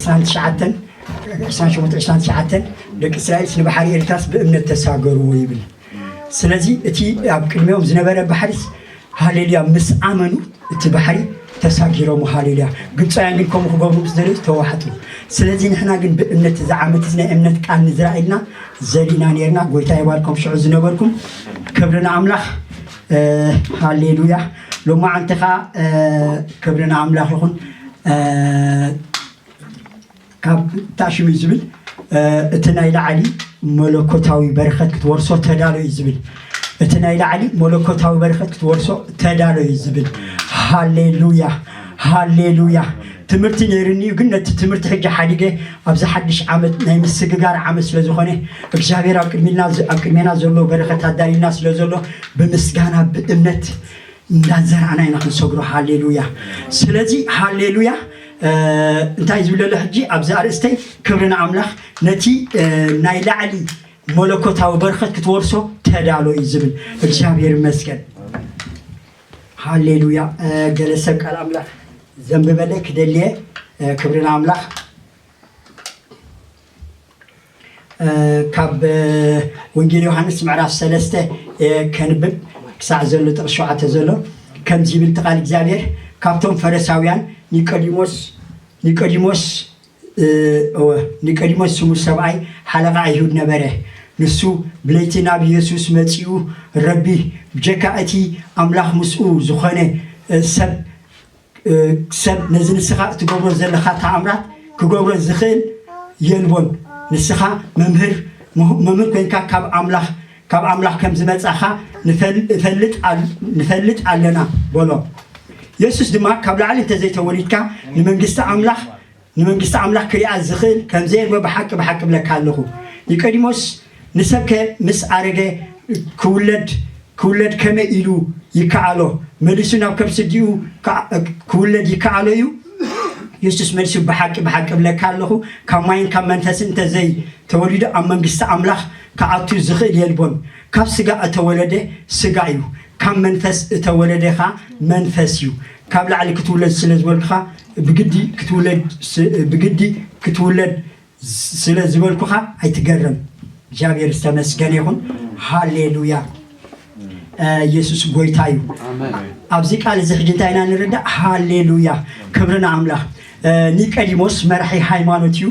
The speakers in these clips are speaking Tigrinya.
ዕስራን ትሽዓተን፣ ዕስራን ሸሞንተን፣ ዕስራን ትሽዓተን፣ ደቂ እስራኤልስ ንባሕሪ ኤርትራስ ብእምነት ተሳገርዎ ይብል። ስለዚ እቲ ኣብ ቅድሚኦም ዝነበረ ባሕሪስ፣ ሃሌሉያ፣ ምስ ኣመኑ እቲ ባሕሪ ተሳጊሮም፣ ሃሌሉያ። ግብፃውያን ግን ከምኡ ክገብሩ ምስ ደለዩ ተዋሕጡ። ስለዚ ንሕና ግን ብእምነት እዚ ዓመት እዚ ናይ እምነት ቃል ንዝርኣ ኢልና ዘሊና ነርና። ጎይታ ይባርኮም ሽዑ ዝነበርኩም። ክብሪ ንኣምላኽ። ሃሌሉያ። ሎማዓንቲ ኸዓ ክብሪ ንኣምላኽ ይኹን። ካብ ታሽም እዩ ዝብል። እቲ ናይ ላዕሊ መለኮታዊ በረኸት ክትወርሶ ተዳሎ እዩ ዝብል። እቲ ናይ ላዕሊ መለኮታዊ በረኸት ክትወርሶ ተዳሎ እዩ ዝብል። ሃሌሉያ፣ ሃሌሉያ። ትምህርቲ ነይርኒ እዩ፣ ግን ነቲ ትምህርቲ ሕጂ ሓዲገ ኣብዚ ሓድሽ ዓመት ናይ ምስግጋር ዓመት ስለ ዝኾነ እግዚኣብሔር ኣብ ቅድሚና ኣብ ቅድሜና ዘሎ በረኸት ኣዳልዩልና ስለ ዘሎ ብምስጋና ብእምነት እንዳዘራእና ኢና ክንሰግሮ። ሃሌሉያ። ስለዚ ሃሌሉያ እንታይ ዝብለሎ ሕጂ ኣብዚ ኣርእስተይ ክብሪ ንኣምላኽ ነቲ ናይ ላዕሊ መለኮታዊ በረኸት ክትወርሶ ተዳሎ እዩ ዝብል። እግዚኣብሔር ይመስገን። ሃሌሉያ። ገለ ሰብ ቃል ኣምላኽ ዘንብበለይ ክደልየ። ክብሪ ንኣምላኽ። ካብ ወንጌል ዮሃንስ ምዕራፍ ሰለስተ ከንብብ ክሳዕ ዘሎ ጥቕሲ ሸውዓተ ዘሎ ከምዚ ይብል እቲ ቃል እግዚኣብሔር። ካብቶም ፈረሳውያን ኒቆዲሞስ ኒቆዲሞስ እወ፣ ኒቆዲሞስ ስሙ ሰብኣይ ሓለቓ ኣይሁድ ነበረ። ንሱ ብለይቲ ናብ ኢየሱስ መጺኡ፣ ረቢ፣ ብጀካ እቲ ኣምላኽ ምስኡ ዝኾነ ሰብ ሰብ ነዚ ንስኻ እትገብሮ ዘለኻ ተኣምራት ክገብሮ ዝኽእል የልቦን። ንስኻ መምህር መምህር ኮይንካ ካብ ኣምላኽ ካብ ኣምላኽ ከም ዝመጻኻ ንፈልጥ ኣለና በሎ። የሱስ ድማ ካብ ላዕሊ እንተዘይተወሊድካ ንመንግስቲ ኣምላኽ ንመንግስቲ ኣምላኽ ክሪኣ ዝኽእል ከም ዘየልቦ ብሓቂ ብሓቂ ብለካ ኣለኹ። ኒቆዲሞስ ንሰብከ ምስ ኣረገ ክውለድ ክውለድ ከመይ ኢሉ ይከኣሎ? መሊሱ ናብ ከብሲ ዲኡ ክውለድ ይከኣሎ እዩ? የሱስ መሊሱ ብሓቂ ብሓቂ ብለካ ኣለኹ ካብ ማይን ካብ መንፈስን እንተዘይ ተወሊዱ ኣብ መንግስቲ ኣምላኽ ክኣቱ ዝኽእል የልቦን። ካብ ስጋ እተወለደ ስጋ እዩ፣ ካብ መንፈስ እተወለደ ኸኣ መንፈስ እዩ። ካብ ላዕሊ ክትውለድ ስለ ዝበልኩኻ ብግዲ ክትውለድ ብግዲ ክትውለድ ስለ ዝበልኩኻ ኣይትገረም። እግዚኣብሔር ዝተመስገነ ይኹን። ሃሌሉያ። ኢየሱስ ጎይታ እዩ። ኣብዚ ቃል እዚ ሕጂ እንታይ ኢና ንርዳእ? ሃሌሉያ፣ ክብሪ ንኣምላኽ። ኒቀዲሞስ መራሒ ሃይማኖት እዩ።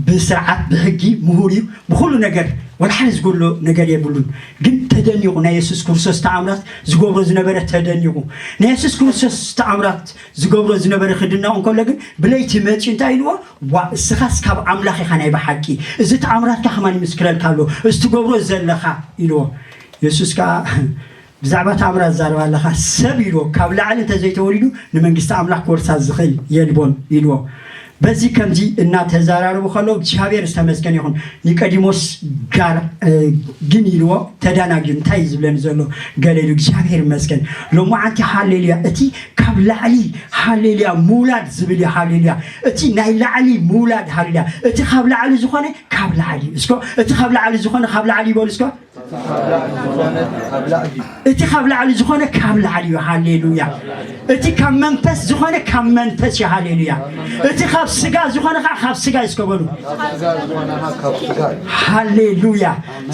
ብስርዓት ብሕጊ ምሁር እዩ። ብኩሉ ነገር ወላ ሓደ ዝጎሎ ነገር የብሉን። ግን ተደኒቑ ናይ የሱስ ክርስቶስ ተኣምራት ዝገብሮ ዝነበረ ተደኒቑ። ናይ የሱስ ክርስቶስ ተኣምራት ዝገብሮ ዝነበረ ክድነቕ እንከሎ ግን ብለይቲ መፂኡ እንታይ ኢልዎ? ዋ እስኻስ ካብ ኣምላኽ ኢኻ ናይ ብሓቂ፣ እዚ ተኣምራትካ ከማን ይምስክረልካ ኣሎ፣ እዚ ትገብሮ ዘለኻ ኢልዎ። የሱስ ከዓ ብዛዕባ ተኣምራት ዛረባ ኣለኻ ሰብ ኢልዎ፣ ካብ ላዕሊ እንተዘይተወሊዱ ንመንግስቲ ኣምላኽ ክወርሳ ዝኽእል የልቦን ኢልዎ። በዚ ከምዚ እናተዘራረቡ ከለዉ እግዚኣብሔር ዝተመስገነ ይኹን። ኒቆዲሞስ ጋር ግን ኢልዎ ተዳናጊ እንታይ እዩ ዝብለኒ ዘሎ ገለ ኢሉ እግዚኣብሔር ይመስገን። ሎማዓንቲ ሃሌሉያ እቲ ካብ ላዕሊ ሃሌሉያ ምውላድ ዝብል እዩ። ሃሌሉያ እቲ ናይ ላዕሊ ምውላድ ሃሌሉያ እቲ ካብ ላዕሊ ዝኾነ ካብ ላዕሊ እዩ። እስኮ እቲ ካብ ላዕሊ ዝኾነ ካብ ላዕሊ ይበሉ እስኮ። እቲ ካብ ላዕሊ ዝኾነ ካብ ላዕሊ እዩ። ሃሌሉያ እቲ ካብ መንፈስ ዝኾነ ካብ መንፈስ እዩ። ሃሌሉያ እቲ ካብ ስጋ ዝኾነ ከዓ ካብ ስጋ እዩ። እስከ በሉ። ሃሌሉያ።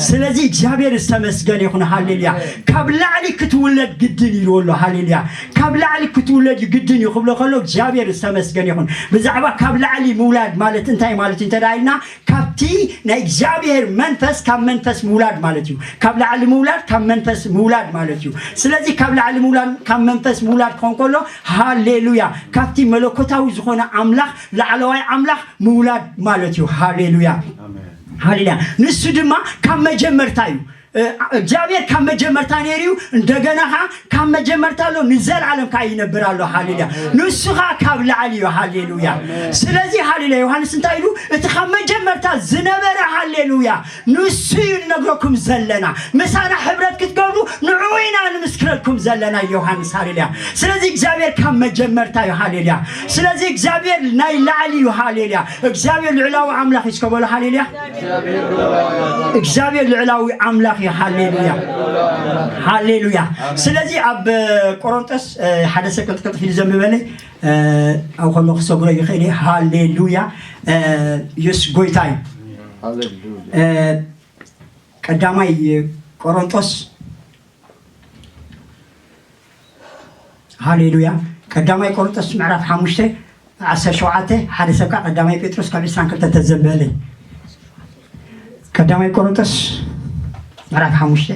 ስለዚ እግዚኣብሔር ዝተመስገነ ይኹን። ሃሌሉያ ካብ ላዕሊ ክትውለድ ግድን ኢልዎ ኣሎ። ሃሌሉያ ካብ ላዕሊ ክትውለድ እዩ ግድን እዩ ክብሎ ከሎ እግዚኣብሔር ዝተመስገነ ይኹን። ብዛዕባ ካብ ላዕሊ ምውላድ ማለት እንታይ ማለት እዩ እንተ ኢልና ካብቲ ናይ እግዚኣብሔር መንፈስ ካብ መንፈስ ምውላድ ማለት እዩ። ካብ ላዕሊ ምውላድ ካብ መንፈስ ምውላድ ማለት እዩ። ስለዚ ካብ ላዕሊ ምውላድ ካብ መንፈስ ምውላድ ክኾን ከሎ ሃሌሉያ ካብቲ መለኮታዊ ዝኾነ ኣምላኽ ላዕለዋይ ኣምላኽ ምውላድ ማለት እዩ። ሃሌሉያ ሃሌሉያ ንሱ ድማ ካብ መጀመርታ እዩ። እግዚኣብሔር ካብ መጀመርታ ነይሩ እዩ። እንደገና ኸዓ ካብ መጀመርታ ኣሎ ንዘለዓለም ከዓ ይነብር ኣሎ። ሃሌሉያ ንሱ ኸዓ ካብ ላዕሊ እዩ። ሃሌሉያ ስለዚ ሃሌሉያ ዮሃንስ እንታይ ኢሉ? እቲ ካብ መጀመርታ ዝነበረ ሃሌሉያ ንሱ እዩ ንነግረኩም ዘለና። ምሳና ሕብረት ክትገብሩ ንዕኡ ኢና ንምስክረልኩም ዘለና ኢሉ ዮሃንስ። ሃሌሉያ ስለዚ እግዚኣብሔር ካብ መጀመርታ እዩ። ሃሌሉያ ስለዚ እግዚኣብሔር ናይ ላዕሊ እዩ። ሃሌሉያ እግዚኣብሔር ልዕላዊ ኣምላኽ እዩ። እስከ በሉ ሃሌሉያ እግዚኣብሔር ልዕላዊ ኣምላኽ ሃሌሉያ፣ ሃሌሉያ። ስለዚ ኣብ ቆሮንጦስ ሓደ ሰብ ቅልጥቅልጥፍ ኢሉ ዘንብበለይ፣ ኣብ ከሎ ክሰግሮ ይኽእል እየ። ሃሌሉያ። ኢየሱስ ጎይታ እዩ። ቀዳማይ ቆሮንጦስ፣ ሃሌሉያ። ቀዳማይ ቆሮንጦስ ምዕራፍ ሓሙሽተ ዓሰርተ ሸውዓተ፣ ሓደ ሰብ ከዓ ቀዳማይ ጴጥሮስ ካብ ዕስራን ክልተ ተዘንበለይ። ቀዳማይ ቆሮንጦስ ምዕራፍ ሓሙሽተ፣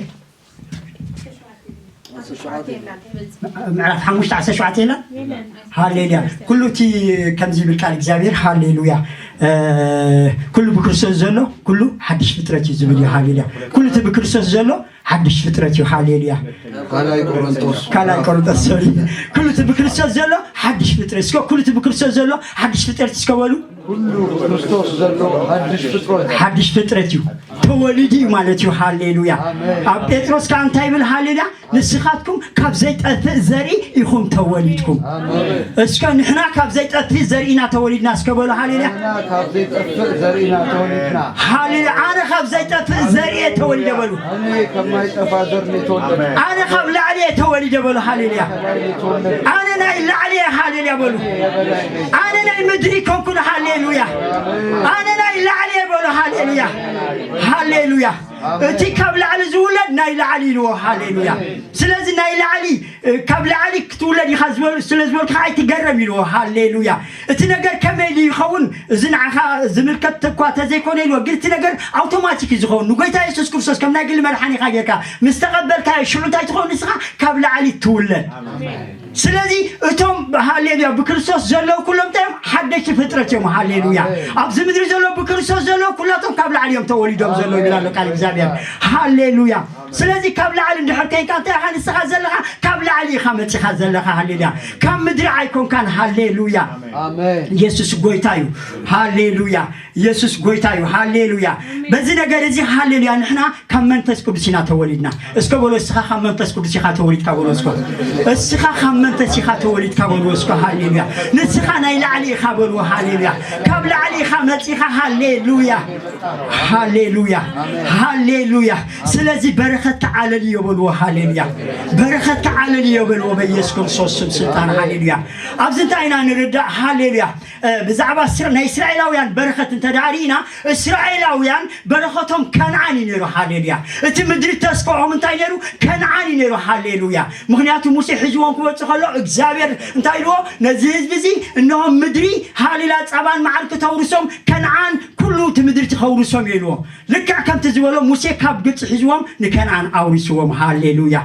ምዕራፍ ሓሙሽተ ዓሰርተ ሸውዓተ የለን? ሃሌሉያ። ኩሉ እቲ ከምዚ ይብል ቃል እግዚኣብሔር፣ ሃሌሉያ። ኩሉ ብክርስቶስ ዘሎ ኩሉ ሓድሽ ፍጥረት እዩ ዝብል እዩ። ሃሌሉያ። ኩሉ እቲ ብክርስቶስ ዘሎ ሓድሽ ፍጥረት እዩ። ሃሌሉያ። ካልኣይ ቆሮንቶስ። ካልኣይ ቆሮንቶስ፣ ሶሪ። ኩሉ እቲ ብክርስቶስ ዘሎ ሓድሽ ፍጥረት። እስከ ኩሉ እቲ ብክርስቶስ ዘሎ ሓድሽ ፍጥረት እስከ በሉ። ኩሉ ብክርስቶስ ዘሎ ሓድሽ ፍጥረት። ሓድሽ ፍጥረት እዩ። ተወሊዱ እዩ ማለት እዩ። ሃሌሉያ። ኣሜን። ኣብ ጴጥሮስ ከኣ እንታይ ይብል? ሃሌሉያ። ንስኻትኩም ካብ ዘይጠፍእ ዘርኢ ኢኹም ተወሊድኩም። ኣሜን። እስከ ንሕና ካብ ዘይጠፍእ ዘርኢ ኢና ተወሊድና እስከ በሉ። ሃሌሉያ። ንሕና ካብ ዘይጠፍእ ዘርኢ ኢና ተወሊድና። ሃሌሉያ። ኣነ ካብ ዘይጠፍእ ዘርኢ እየ ተወሊደ በሉ። ኣነ ከማይጠፋ ዘር እየ ተወለደ። ኣነ ካብ ላዕሊ እየ ተወሊደ በሉ። ሃሌሉያ። ኣነ ናይ ላዕሊ እየ። ሃሌሉያ በሉ። ኣነ ናይ ምድሪ ኮንኩን። ሃሌሉያ። ኣነ ናይ ላዕሊ እየ በሉ። ሃሌሉያ። ሃሌሉያ። እቲ ካብ ላዕሊ ዝውለድ ናይ ላዕሊ ኢልዎ። ሃሌሉያ። ስለዚ ናይ ላዕሊ፣ እ፣ ካብ ላዕሊ ክትውለድ ኢኻ ዝበሉ-፣ ስለ ዝበልኩ ከዓ ኣይትገረም ኢልዎ። ሃሌሉያ። እቲ ነገር ከመይ ድዩ ይኸውን? እዚ ንዓኻ ዝምልከት እኳ ተዘይኮነ ኢልዎ፣ ግን እቲ ነገር ኣውቶማቲክ እዩ ዝኸውን። ንጎይታ የሱስ ክርስቶስ ከም ናይ ግሊ መድሓኒኻ ጌርካ ምስ ተቐበልካዮ፣ ሽዑ እንታይ ትኸውን? ንስኻ ካብ ላዕሊ ትውለድ። ስለዚ እቶም፣ ሃሌሉያ፣ ብክርስቶስ ዘለዉ ኩሎም እንታይ እዮም? ሓደሽቲ ፍጥረት እዮም። ሃሌሉያ። ኣሜን። ኣብዚ ምድሪ ዘለዉ ብክርስቶስ ዘለዉ ኩላቶም ካብ ላዕሊ እዮም ተወሊዶም ዘለዉ ይብል ኣሎ ቃል እግዚኣብሔር። ሃሌሉያ። ስለዚ ካብ ላዕሊ እንድሕር ኮይንካ እንታይ ኢኻ ንስኻ ዘለኻ? ካብ ላዕሊ ኢኻ መጺኻ ዘለኻ። ሃሌሉያ። ካብ ምድሪ ኣይኮንካን። ሃሌሉያ። ኣሜን። ኢየሱስ ጎይታ እዩ። ሃሌሉያ። ኢየሱስ ጎይታ እዩ። ሃሌሉያ። በዚ ነገር እዚ ሃሌሉያ፣ ንሕና ካብ መንፈስ ቅዱስ ኢና ተወሊድና። እስከ በሎ፣ እስኻ ካብ መንፈስ ቅዱስ ኢኻ ተወሊድካ በሎ። እስከ እስኻ ካብ መንፈስ ኢኻ ተወሊድካ በሎ። እስከ ሃሌሉያ። ንስኻ ናይ ላዕሊ ኢኻ በሎ። ሃሌሉያ። ካብ ላዕሊ ኢኻ መጺኻ። ሃሌሉያ። ሃሌሉያ። ሃሌሉያ። ስለዚ በረኸት ተዓለልዮ በልዎ። ሃሌሉያ። በረኸት ተዓለልዮ በልዎ በኢየሱስ ክርስቶስ ስም ስልጣን። ሃሌሉያ። ኣብዚ እንታይ ኢና ንርዳእ? ሃሌሉያ። እ፣ ብዛዕባ እስራ-፣ ናይ እስራኤላውያን በረኸት እንተ ደኣ ርኢና፣ እስራኤላውያን በረኸቶም ከነዓን እዩ ነይሩ። ሃሌሉያ። እቲ ምድሪ ተስፍኦም እንታይ ነይሩ? ከነዓን እዩ ነይሩ። ሃሌሉያ። ምኽንያቱ ሙሴ ሒዝዎም ክወጽእ ከሎ እግዚኣብሔር እንታይ ኢልዎ? ነዚ ህዝቢ እዚ እንሆ ምድሪ ሃሌሉያ ጸባን መዓር ክተውርሶም ከነዓን ኩሉ እቲ ምድሪ ትኸውርሶም እዩ ኢልዎ። ልክዕ ከምቲ ዝበሎ ሙሴ ካብ ግብፂ ሒዝዎም ንከነኣን ኣውሪስዎም። ሃሌሉያ፣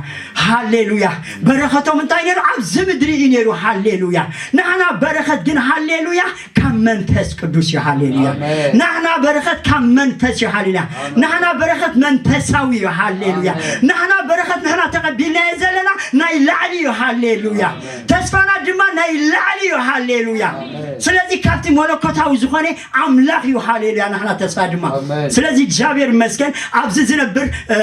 ሃሌሉያ። በረኸቶም እንታይ ነይሩ? ኣብዚ ምድሪ እዩ ነይሩ። ሃሌሉያ። ንሕና በረኸት ግን፣ ሃሌሉያ፣ ካብ መንፈስ ቅዱስ እዩ። ሃሌሉያ። ኣሜን። ንሕና በረኸት ካብ መንፈስ እዩ። ሃሌሉያ። ኣሜን። ንሕና በረኸት መንፈሳዊ እዩ። ሃሌሉያ። ኣሜን። ንሕና በረኸት ንሕና ተቐቢልናዮ ዘለና ናይ ላዕሊ እዩ። ሃሌሉያ። ኣሜን። ተስፋና ድማ ናይ ላዕሊ እዩ። ሃሌሉያ። ኣሜን። ስለዚ ካብቲ መለኮታዊ ዝኾነ ኣምላኽ እዩ። ሃሌሉያ። ንሕና ተስፋ ድማ። ኣሜን። ስለዚ እግዚኣብሔር ይመስገን፣ ኣብዚ ዝነብር፣ እ፣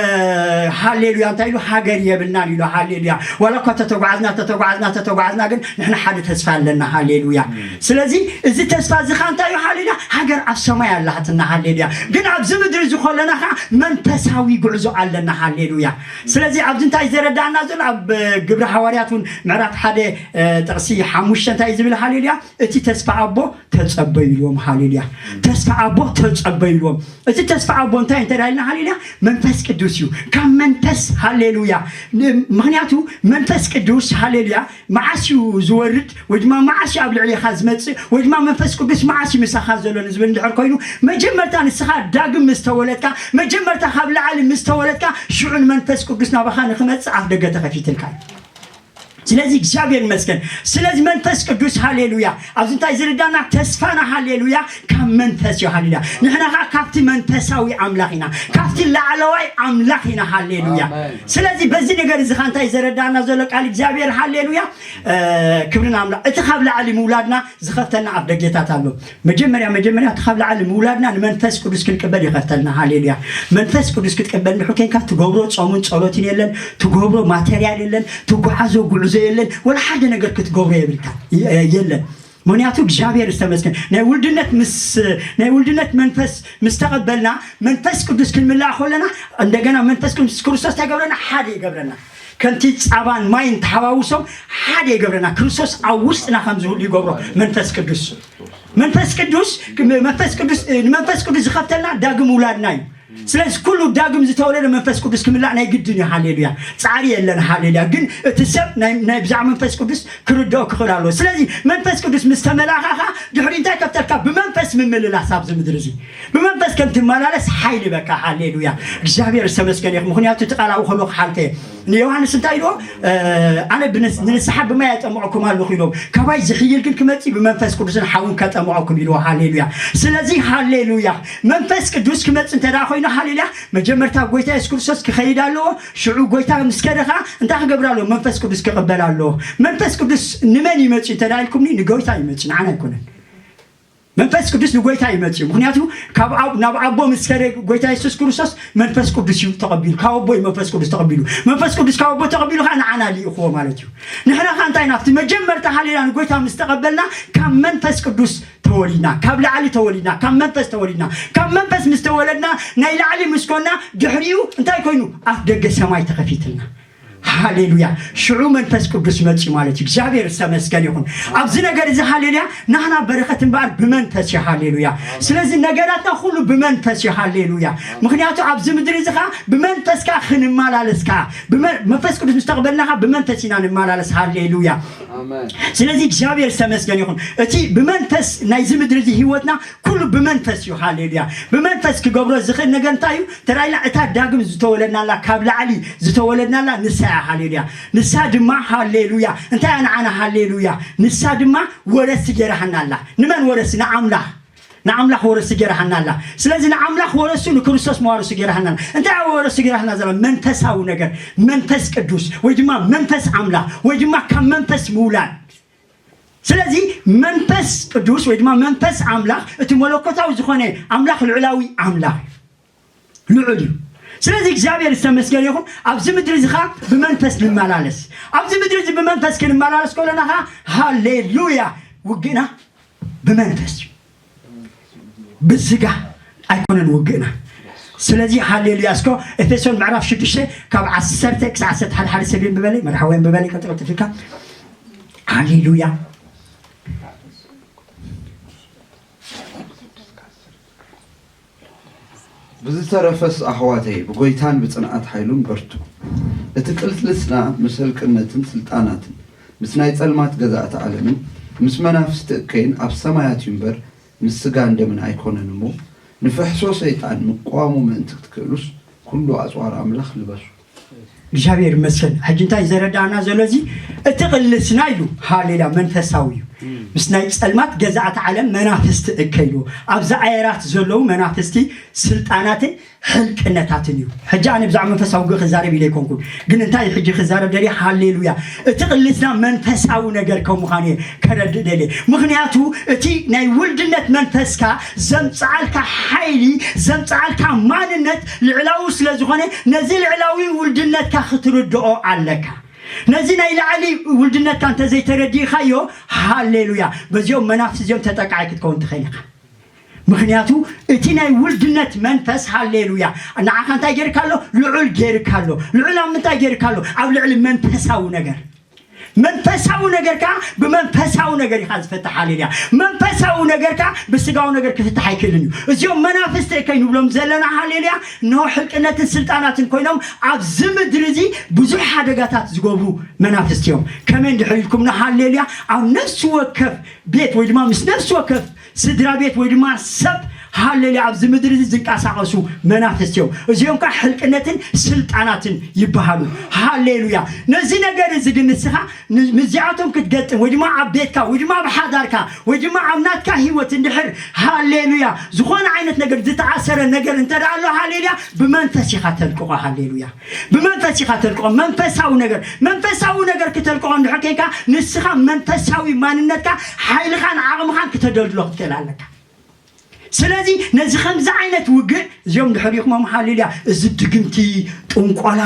ሃሌሉያ፣ እንታይ ኢሉ? ሃገር የብልናን ኢሉ። ሃሌሉያ። ዋላ እኳ ተተጓዕዝና፣ ተተጓዕዝና፣ ተተጓዕዝና፣ ግን ንሕና ሓደ ተስፋ ኣለና። ሃሌሉያ። ኣሜን። ስለዚ እዚ ተስፋ እዚ ኸ እንታይ እዩ? ሃሌሉያ። ሃገር ኣብ ሰማይ ኣላትና። ሃሌሉያ። ግን ኣብዚ ምድሪ እዚ ከለና ኸዓ መንፈሳዊ ጉዕዞ ኣለና። ሃሌሉያ። ስለዚ ኣብዚ እንታይ ዘረዳእና ዘሎ? ኣብ ግብሪ ሃዋርያት እውን ምዕራፍ ሓደ፣ እ፣ ጥቕሲ ሓሙሽተ እንታይ እዩ ዝብል? ሃሌሉያ። እቲ ተስፋ ኣቦ ተጸበዩልዎም። ሃሌሉያ። ተስፋ ኣቦ ተጸበዩልዎም። እቲ ተስፋ ኣቦ እንታይ እንተ ደኣ ኢልና? ሃሌሉያ። መንፈስ ቅዱስ እዩ። ካብ መንፈስ፣ ሃሌሉያ። ን-፣ ምኽንያቱ መንፈስ ቅዱስ፣ ሃሌሉያ፣ መዓስ እዩ ዝወርድ ወይ ድማ መዓስ እዩ ኣብ ልዕሌኻ ዝመጽእ ወይ ድማ መንፈስ ቅዱስ መዓስ እዩ ምሳኻ ዘሎ ንዝብል እንድሕር ኮይኑ፣ መጀመርታ ንስኻ ዳግም ምስ ተወለድካ፣ መጀመርታ ካብ ላዕሊ ምስ ተወለድካ፣ ሽዑ ንመንፈስ ቅዱስ ናባኻ ንኽመጽእ ኣፍ ደገ ተኸፊትልካ እዩ። ስለዚ እግዚኣብሔር ይመስገን። ስለዚ መንፈስ ቅዱስ፣ ሃሌሉያ፣ ኣብዚ እንታይ ዝርዳና? ተስፋና፣ ሃሌሉያ፣ ካብ መንፈስ እዩ። ሃሌሉያ። ንሕና ኸዓ ካብቲ መንፈሳዊ ኣምላኽ ኢና፣ ካብቲ ላዕለዋይ ኣምላኽ ኢና። ሃሌሉያ። ኣሜን። ስለዚ በዚ ነገር እዚ ኸዓ እንታይ ዘረዳና ዘሎ ቃል እግዚኣብሔር? ሃሌሉያ፣ እ፣ ክብሪ ንኣምላኽ። እቲ ካብ ላዕሊ ምውላድና ዝኸፍተልና ኣፍ ደጌታት ኣሎ። መጀመርያ፣ መጀመርያ እቲ ካብ ላዕሊ ምውላድና ንመንፈስ ቅዱስ ክንቅበል ይኸፍተልና። ሃሌሉያ። መንፈስ ቅዱስ ክትቅበል እንድሕር ኮይንካ ትገብሮ ጾምን ጸሎትን የለን፣ ትገብሮ ማተርያል የለን፣ ትጓዓዞ ጉዕዞ የለን፣ ወላ ሓደ ነገር ክትገብሮ የብልካ፣ የ-፣ የለን። ምክንያቱ እግዚኣብሔር ዝተመስገን ናይ ውልድነት ምስ ናይ ውልድነት መንፈስ ምስ ተቐበልና መንፈስ ቅዱስ ክንምላእ ከለና እንደገና መንፈስ ቅዱስ ክርስቶስ እንታይ ገብረና? ሓደ ይገብረና። ከምቲ ፃባን ማይን ተሓዋውሶም ሓደ ይገብረና። ክርስቶስ ኣብ ውስጥና ከም ዝህሉ ይገብሮ መንፈስ ቅዱስ። መንፈስ ቅዱስ መንፈስ ቅዱስ ንመንፈስ ቅዱስ ዝኸፍተልና ዳግም ውላድና እዩ። ስለዚ ኩሉ ዳግም ዝተወለደ መንፈስ ቅዱስ ክምላእ ናይ ግድን እዩ። ሃሌሉያ። ጻዕሪ የለን። ሃሌሉያ። ግን እቲ ሰብ ናይ ናይ ብዛዕባ መንፈስ ቅዱስ ክርድኦ ክኽእል ኣለዎ። ስለዚ መንፈስ ቅዱስ ምስ ተመላኻኻ ድሕሪ እንታይ ከፍተልካ? ብመንፈስ ምምልላስ ኣብዚ ምድሪ እዚ ብመንፈስ ከም ትመላለስ ሓይሊ በካ። ሃሌሉያ። እግዚኣብሔር ዝተመስገነ ይኹን። ምኽንያቱ እቲ ቃል ኣብኡ ከሎ ክሓልፈ እየ። ንዮሃንስ እንታይ ኢልዎ? ኣነ ንንስሓ ብማይ ኣጠምቐኩም ኣለኹ ኢሎም፣ ካባይ ዝሕይል ግን ክመፅእ ብመንፈስ ቅዱስን ሓውን ከጠምቐኩም ኢልዎ። ሃሌሉያ። ስለዚ ሃሌሉያ መንፈስ ቅዱስ ክመፅእ እንተ ደኣ ኮይኑ፣ ሃሌሉያ፣ መጀመርታ ጎይታ የሱስ ክርስቶስ ክኸይድ ኣለዎ። ሽዑ ጎይታ ምስ ከደ ኸዓ እንታይ ክገብር ኣለዎ? መንፈስ ቅዱስ ክቕበል ኣለዎ። መንፈስ ቅዱስ ንመን ይመፅእ እንተ ደኣ ኢልኩምኒ፣ ንጎይታ ይመፅእ፣ ንዓና ኣይኮነን። መንፈስ ቅዱስ ንጎይታ ይመፅእ እዩ። ምክንያቱ ካብ ኣብ ናብ ኣቦ ምስ ከደ ጎይታ የሱስ ክርስቶስ መንፈስ ቅዱስ እዩ ተቐቢሉ። ካብ ኣቦ እዩ መንፈስ ቅዱስ ተቐቢሉ። መንፈስ ቅዱስ ካብ ኣቦ ተቐቢሉ ከዓ ንዓና ልኢኽዎ ማለት እዩ። ንሕና ከዓ እንታይ ናብቲ መጀመርታ ሃሌሉያ ንጎይታ ምስ ተቐበልና ካብ መንፈስ ቅዱስ ተወሊድና፣ ካብ ላዕሊ ተወሊድና፣ ካብ መንፈስ ተወሊድና። ካብ መንፈስ ምስ ተወለድና ናይ ላዕሊ ምስ ኮና ድሕሪኡ እንታይ ኮይኑ? ኣፍ ደገ ሰማይ ተኸፊትልና። ሃሌሉያ። ሽዑ መንፈስ ቅዱስ መፂ ማለት እዩ። እግዚኣብሔር ዝተመስገን ይኹን። ኣብዚ ነገር እዚ ሃሌሉያ ናህና በረኸት እምበኣር ብመንፈስ እዩ። ሃሌሉያ። ስለዚ ነገራትና ኩሉ ብመንፈስ እዩ። ሃሌሉያ። ምክንያቱ ኣብዚ ምድሪ እዚ ኸዓ ብመንፈስ ከዓ ክንመላለስ ከዓ ብመ- መንፈስ ቅዱስ ምስ ተቐበልና ከዓ ብመንፈስ ኢና ንመላለስ። ሃሌሉያ። ስለዚ እግዚኣብሔር ዝተመስገን ይኹን። እቲ ብመንፈስ ናይዚ ምድሪ እዚ ህይወትና ኩሉ ብመንፈስ እዩ። ሃሌሉያ። ብመንፈስ ክገብሮ ዝኽእል ነገር እንታይ እዩ? ተራኢላ እታ ዳግም ዝተወለድናላ ካብ ላዕሊ ዝተወለድናላ ንሳ እያ። ሃሌሉያ። ንሳ ድማ ሃሌሉያ እንታይ እያ ንዓና? ሃሌሉያ። ንሳ ድማ ወረሲ ገይራሃናላ። ንመን ወረሲ? ንኣምላኽ። ንኣምላኽ ወረሲ ገይራሃናላ። ስለዚ ንኣምላኽ ወረሱ ንክርስቶስ መዋረሱ ገይራሃናላ። እንታይ እያ ወረሱ ገይራሃና ዘላ? መንፈሳዊ ነገር። መንፈስ ቅዱስ ወይ ድማ መንፈስ ኣምላኽ ወይ ድማ ካብ መንፈስ ምውላድ። ስለዚ መንፈስ ቅዱስ ወይ ድማ መንፈስ ኣምላኽ እቲ መለኮታዊ ዝኾነ ኣምላኽ ልዕላዊ ኣምላኽ እዩ። ልዑል እዩ። ስለዚ እግዚኣብሔር ዝተመስገነ ይኹን። ኣብዚ ምድሪ እዚ ኸዓ ብመንፈስ ንመላለስ። ኣብዚ ምድሪ እዚ ብመንፈስ ክንመላለስ ከለና ኸዓ ሃሌሉያ ውግእና ብመንፈስ እዩ። ብስጋ ኣይኮነን ውግእና። ስለዚ ሃሌሉያ። እስኮ ኤፌሶን ምዕራፍ ሽዱሽተ ካብ ዓሰርተ ክሳዕ ዓሰርተ ሓደ ሓደ ሰብ የንብበለይ፣ መርሓዊ የንብበለይ፣ ቀጥሎ ትፍካ። ሃሌሉያ። ብዝተረፈስ ኣሕዋተይ ብጎይታን ብጽንዓት ሓይሉን በርቱ። እቲ ቅልስና ምስ ህልቅነትን ስልጣናትን ምስ ናይ ጸልማት ገዛእቲ ዓለምን ምስ መናፍስቲ እከይን ኣብ ሰማያት እዩ እምበር ምስ ስጋን ደምን ኣይኮነን እሞ ንፍሕሶ ሰይጣን ምቋሙ ምእንቲ ክትክእሉስ ኩሉ ኣጽዋር ኣምላኽ ልበሱ። እግዚኣብሔር ይመስገን። ሕጂ እንታይ ዘረዳእና ዘሎ እዚ እቲ ቅልስና ኢሉ ሃሌሉያ መንፈሳዊ እዩ። ምስ ናይ ጸልማት ገዛእቲ ዓለም መናፍስቲ እከ ኢሉ ኣብዚ ኣየራት ዘለዉ መናፍስቲ ስልጣናትን ሕልቅነታትን እዩ። ሕጂ ኣነ ብዛዕባ መንፈሳዊ ውግእ ክዛረብ ኢለ ኣይኮንኩን፣ ግን እንታይ ሕጂ ክዛረብ ደልየ ሃሌሉያ እቲ ቅልስና መንፈሳዊ ነገር ከም ምዃኑ እየ ከረድእ ደልየ። ምኽንያቱ እቲ ናይ ውልድነት መንፈስካ ዘምፅኣልካ ሓይሊ ዘምፅኣልካ ማንነት ልዕላዊ ስለ ዝኾነ ነዚ ልዕላዊ ውልድነትካ ክትርድኦ ኣለካ። ነዚ ናይ ላዕሊ ውልድነትካ እንተዘይተረዲእኻዮ ሃሌሉያ በዚኦም መናፍስቲ እዚኦም ተጠቃዒ ክትከውን ትኽእል ኢኻ። ምኽንያቱ እቲ ናይ ውልድነት መንፈስ ሃሌሉያ ንዓኻ እንታይ ጌርካ ኣሎ? ልዑል ጌርካ ኣሎ። ልዑል ኣብ ምንታይ ጌርካ ኣሎ? ኣብ ልዕሊ መንፈሳዊ ነገር። መንፈሳዊ ነገር ከዓ ብመንፈሳዊ ነገር ኢኻ ዝፈትሕ። ሃሌሉያ። መንፈሳዊ ነገር ከዓ ብስጋዊ ነገር ክፍትሕ ኣይክእልን እዩ። እዚኦም መናፍስቲ እከይ ንብሎም ዘለና ሃሌሉያ ንሆ ሕልቅነትን ስልጣናትን ኮይኖም ኣብዚ ምድሪ እዚ ብዙሕ ሓደጋታት ዝገብሩ መናፍስቲ እዮም። ከመይ እንድሕር ኢልኩምና ሃሌሉያ ኣብ ነፍሲ ወከፍ ቤት ወይ ድማ ምስ ነፍሲ ወከፍ ስድራ ቤት ወይ ድማ ሰብ ሃሌሉያ ኣብዚ ምድሪ እዚ ዝንቀሳቐሱ መናፍስቲ እዮም። እዚኦም ከዓ ሕልቅነትን ስልጣናትን ይበሃሉ። ሃሌሉያ። ነዚ ነገር እዚ ግን ንስኻ ን- ምስዚኣቶም ክትገጥም ወይ ድማ ኣብ ቤትካ ወይ ድማ ኣብ ሓዳርካ ወይ ድማ ኣብ ናትካ ህይወት እንድሕር ሃሌሉያ ዝኾነ ዓይነት ነገር ዝተኣሰረ ነገር እንተ ደኣ ኣሎ ሃሌሉያ ብመንፈስ ኢኻ ተልቅቖ። ሃሌሉያ ብመንፈስ ኢኻ ተልቅቖ። መንፈሳዊ ነገር መንፈሳዊ ነገር ክተልቅቖ እንድሕር ከይካ ንስኻ መንፈሳዊ ማንነትካ ሓይልኻን ዓቕምኻን ክተደልድሎ ክትክእል ኣለካ። ስለዚ ነዚ ከምዚ ዓይነት ውግእ እዚኦም ድሕሪኹሞም፣ ሃሌሉያ፣ እዚ ድግምቲ፣ ጥንቆላ፣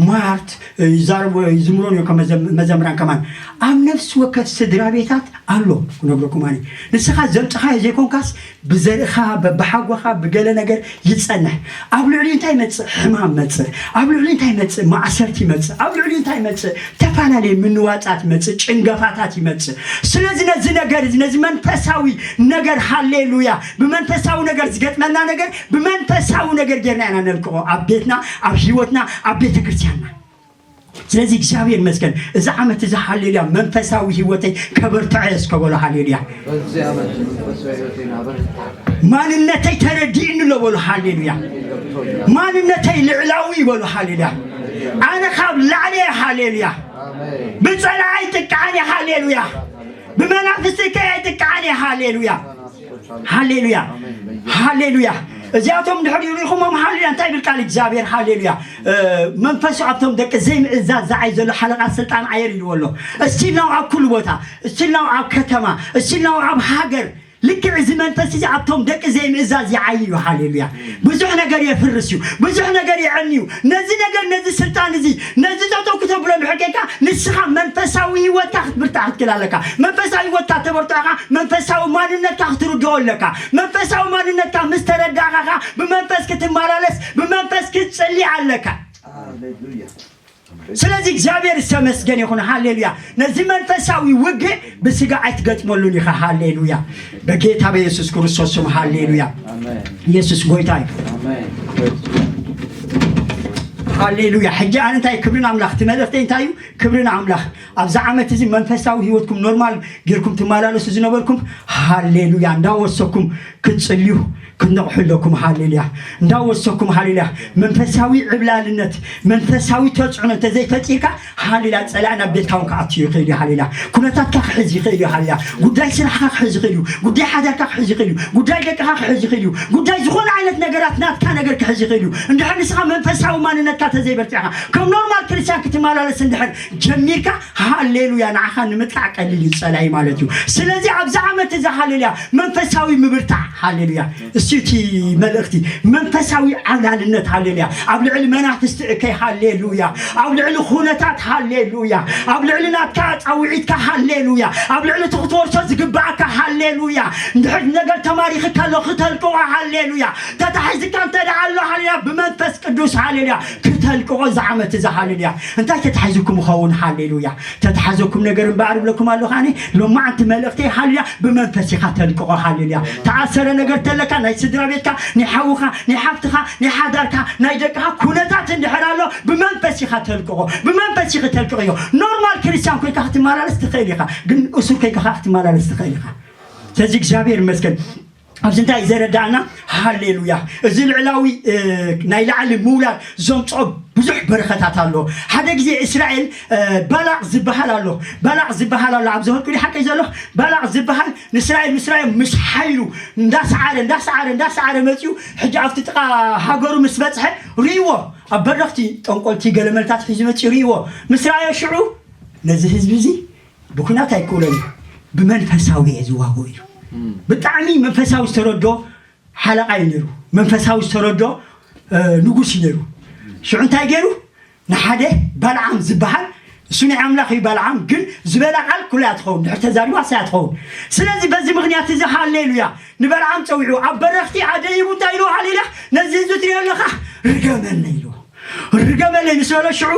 ማርት ይዛረቡ፣ ይዝምሮን እዮም። ከመዘም- መዘምራን ከማን ኣብ ነፍሲ ወከፍ ስድራ ቤታት ኣሎ። ክነግረኩም ኣነ፣ ንስኻ ዘምፅኻዮ ዘይኮንካስ፣ ብዘርእኻ፣ በብሓጎኻ፣ ብገለ ነገር ይጸንሕ። ኣብ ልዕሊኡ እንታይ ይመጽእ? ሕማም መጽእ። ኣብ ልዕሊኡ እንታይ ይመጽእ? ማእሰርቲ ይመጽእ። ኣብ ልዕሊኡ እንታይ ይመጽእ? ተፈላለየ ምንዋጻት ይመጽእ፣ ጭንገፋታት ይመጽእ። ስለዚ ነዚ ነገር እዚ፣ ነዚ መንፈሳዊ ነገር፣ ሃሌሉያ፣ ብመንፈሳዊ ነገር ዝገጥመና ነገር ብመንፈሳዊ ነገር ጌርና ኢና ነልቅቖ፣ ኣብ ቤትና፣ ኣብ ህይወትና፣ ኣብ ቤተ ክርስቲያንና። ስለዚ እግዚኣብሔር ይመስገን፣ እዚ ዓመት እዚ፣ ሃሌሉያ፣ መንፈሳዊ ህይወተይ ከበርትዖ እየ እስከ በሎ። ሃሌሉያ። በዚህ ዓመት መንፈሳዊ ህይወቴን አበርታ። ማንነተይ ተረዲእኒ ኣሎ በሎ። ሃሌሉያ። ማንነተይ ልዕላዊ በሎ። ሃሌሉያ። ኣነ ካብ ላዕሊ እየ። ሃሌሉያ። ብጸላኢ ኣይጥቃዕን እየ። ሃሌሉያ። ብመናፍስቲ ከ ኣይጥቃዕን እየ። ሃሌሉያ። ሃሌሉያ። ሃሌሉያ። እዚኣቶም ድሕር ይሪኹሞም፣ ሃሌሉያ። እንታይ ይብል ቃል እግዚኣብሔር? ሃሌሉያ። መንፈሱ ኣብቶም ደቂ ዘይምእዛዝ ዝዓይ ዘሎ ሓለቓ ስልጣን ዓየር ኢልዎ ኣሎ። እስቲል ናው ኣብ ኩሉ ቦታ፣ እስቲል ናው ኣብ ከተማ፣ እስቲል ናው ኣብ ሃገር። ልክዕ እዚ መንፈስ እዚ ኣብቶም ደቂ ዘይምእዛዝ ይዓይ እዩ። ሃሌሉያ። ብዙሕ ነገር የፍርስ እዩ። ብዙሕ ነገር የዕን እዩ። ነዚ ነገር፣ ነዚ ስልጣን እዚ፣ ነዚ ጠጠው ክተብሎ እንድሕር ጌርካ፣ ንስኻ መንፈሳዊ ህይወትካ ክትብርታዕ ክትክእል ኣለካ። መንፈሳዊ ህይወትካ ተበርትዖኻ፣ መንፈሳዊ ማንነትካ ክትርድኦ ኣለካ። መንፈሳዊ ማንነትካ ምስ ተረዳእኻ፣ ብመንፈስ ክትመላለስ፣ ብመንፈስ ክትጽሊ ኣለካ። ሃሌሉያ። ስለዚ እግዚኣብሔር ዝተመስገን ይኹን። ሃሌሉያ። ነዚ መንፈሳዊ ውግእ ብስጋ ኣይትገጥመሉን ኢኻ። ሃሌሉያ። በጌታ በኢየሱስ ክርስቶስ ስም። ሃሌሉያ። ኣሜን። ኢየሱስ ጎይታ እዩ። ኣሜን። ሃሌሉያ። ሕጂ ኣነ እንታይ፣ ክብሪ ንኣምላኽ፣ እቲ መልእኽተይ እንታይ እዩ? ክብሪ ንኣምላኽ። ኣብዚ ዓመት እዚ መንፈሳዊ ህይወትኩም ኖርማል ጌርኩም ትመላለሱ ዝነበርኩም፣ ሃሌሉያ፣ እንዳወሰኩም ክትጽልዩ ክትነቕሑ ኣለኩም። ሃሌሉያ። እንዳወሰኩም፣ ሃሌሉያ፣ መንፈሳዊ ዕብላልነት፣ መንፈሳዊ ተጽዕኖ እንተዘይፈጢርካ፣ ሃሌሉያ፣ ጸላኢ ናብ ቤትካ እውን ክኣቱ ይኽእል እዩ። ሃሌሉያ። ኩነታትካ ክሕዝ ይኽእል እዩ። ሃሌሉያ። ጉዳይ ስራሕካ ክሕዝ ይኽእል እዩ። ጉዳይ ሓዳርካ ክሕዝ ይኽእል እዩ። ጉዳይ ደቅኻ ክሕዝ ይኽእል እዩ። ጉዳይ ዝኾነ ዓይነት ነገራት ናትካ ነገር ክሕዝ ይኽእል እዩ። እንድሕር ንስኻ መንፈሳዊ ማንነትካ ተዘይበርቲዕኻ፣ ከም ኖርማል ክርስቲያን ክትመላለስ እንድሕር ጀሚርካ፣ ሃሌሉያ፣ ንዓኻ ንምጥቃዕ ቀሊል እዩ ጸላኢ ማለት እዩ። ስለዚ ኣብዚ ዓመት እዚ፣ ሃሌሉያ፣ መንፈሳዊ ምብርታዕ፣ ሃሌሉያ፣ እሱ እቲ መልእኽቲ። መንፈሳዊ ዓብላልነት፣ ሃሌሉያ፣ ኣብ ልዕሊ መናፍስቲ እከይ፣ ሃሌሉያ፣ ኣብ ልዕሊ ኩነታት፣ ሃሌሉያ፣ ኣብ ልዕሊ ናትካ ጻውዒትካ፣ ሃሌሉያ፣ ኣብ ልዕሊ እቲ ክትወርሶ ዝግባኣካ፣ ሃሌሉያ፣ እንድሕር ነገር ተማሪኽካ ኣሎ፣ ክተልቅቖ፣ ሃሌሉያ፣ ተታሒዝካ እንተ ደኣ ኣሎ፣ ሃሌሉያ፣ ብመንፈስ ቅዱስ፣ ሃሌሉያ፣ ክተልቅቖ እዚ ዓመት እዚ፣ ሃሌሉያ። እንታይ ተታሒዙኩም ይኸውን? ሃሌሉያ። ተታሓዘኩም ነገር እምበኣር እብለኩም ኣለኹ ኣነ፣ ሎማዓንቲ መልእኽተይ፣ ሃሌሉያ፣ ብመንፈስ ኢኻ ተልቅቖ። ሃሌሉያ። ተኣሰረ ነገር ተለካ፣ ናይ ስድራ ቤትካ፣ ናይ ሓውኻ፣ ናይ ሓፍትኻ፣ ናይ ሓዳርካ፣ ናይ ደቅኻ ኩነታት እንድሕር ኣሎ፣ ብመንፈስ ኢኻ ተልቅቖ። ብመንፈስ ኢኺ ተልቅቕዮ። ኖርማል ክርስቲያን ኮይንካ ክትመላለስ ትኽእል ኢኻ፣ ግን እሱር ኮይንካ ከዓ ክትመላለስ ትኽእል ኢኻ። ስለዚ እግዚኣብሔር ይመስገን። ኣብዚ እንታይ እዩ ዘረዳእና? ሃሌሉያ። እዚ ልዕላዊ፣ እ፣ ናይ ላዕሊ ምውላድ ዘምፅኦ ብዙሕ በረኸታት ኣሎ። ሓደ ግዜ እስራኤል፣ እ፣ ባላቕ ዝበሃል ኣሎ። ባላቕ ዝበሃል ኣሎ። ኣብ ዝኸድኩ ሓቀይ ዘሎ ባላቕ ዝበሃል ንእስራኤል፣ ንእስራኤል ምስ ሓይሉ እንዳሰዓረ፣ እንዳሰዓረ፣ እንዳሰዓረ መፂኡ፣ ሕጂ ኣብቲ ጥቓ ሃገሩ ምስ በፅሐ ርእይዎ። ኣብ በረኽቲ ጠንቆልቲ ገለመልታት ሒዙ መፂኡ ርእይዎ። ምስ ረኣዮ ሽዑ ነዚ ህዝቢ እዚ ብኩናት ኣይክእሎን እዩ፣ ብመንፈሳዊ እየ ዝዋግኦ ኢሉ። ብጣዕሚ መንፈሳዊ ዝተረዶ ሓለቓ እዩ ነይሩ። መንፈሳዊ ዝተረዶ፣ እ፣ ንጉስ እዩ ነይሩ። ሽዑ እንታይ ገይሩ? ንሓደ ባልዓም ዝበሃል፣ እሱ ናይ ኣምላኽ እዩ ባልዓም፣ ግን ዝበላ ቃል ኩላ እያ ትኸውን፣ ድሕር ተዛሪባ እሳ እያ ትኸውን። ስለዚ በዚ ምኽንያት እዚ ሃሌሉያ ንበልዓም ጸዊዑ፣ ኣብ በረኽቲ ኣደይቡ እንታይ ኢልዎ? ሃሌሉያ፣ ነዚ ህዝቢ ትሪኦ ኣለኻ? ርገመለይ ኢልዎ። ርገመለይ ምስ በሎ ሽዑ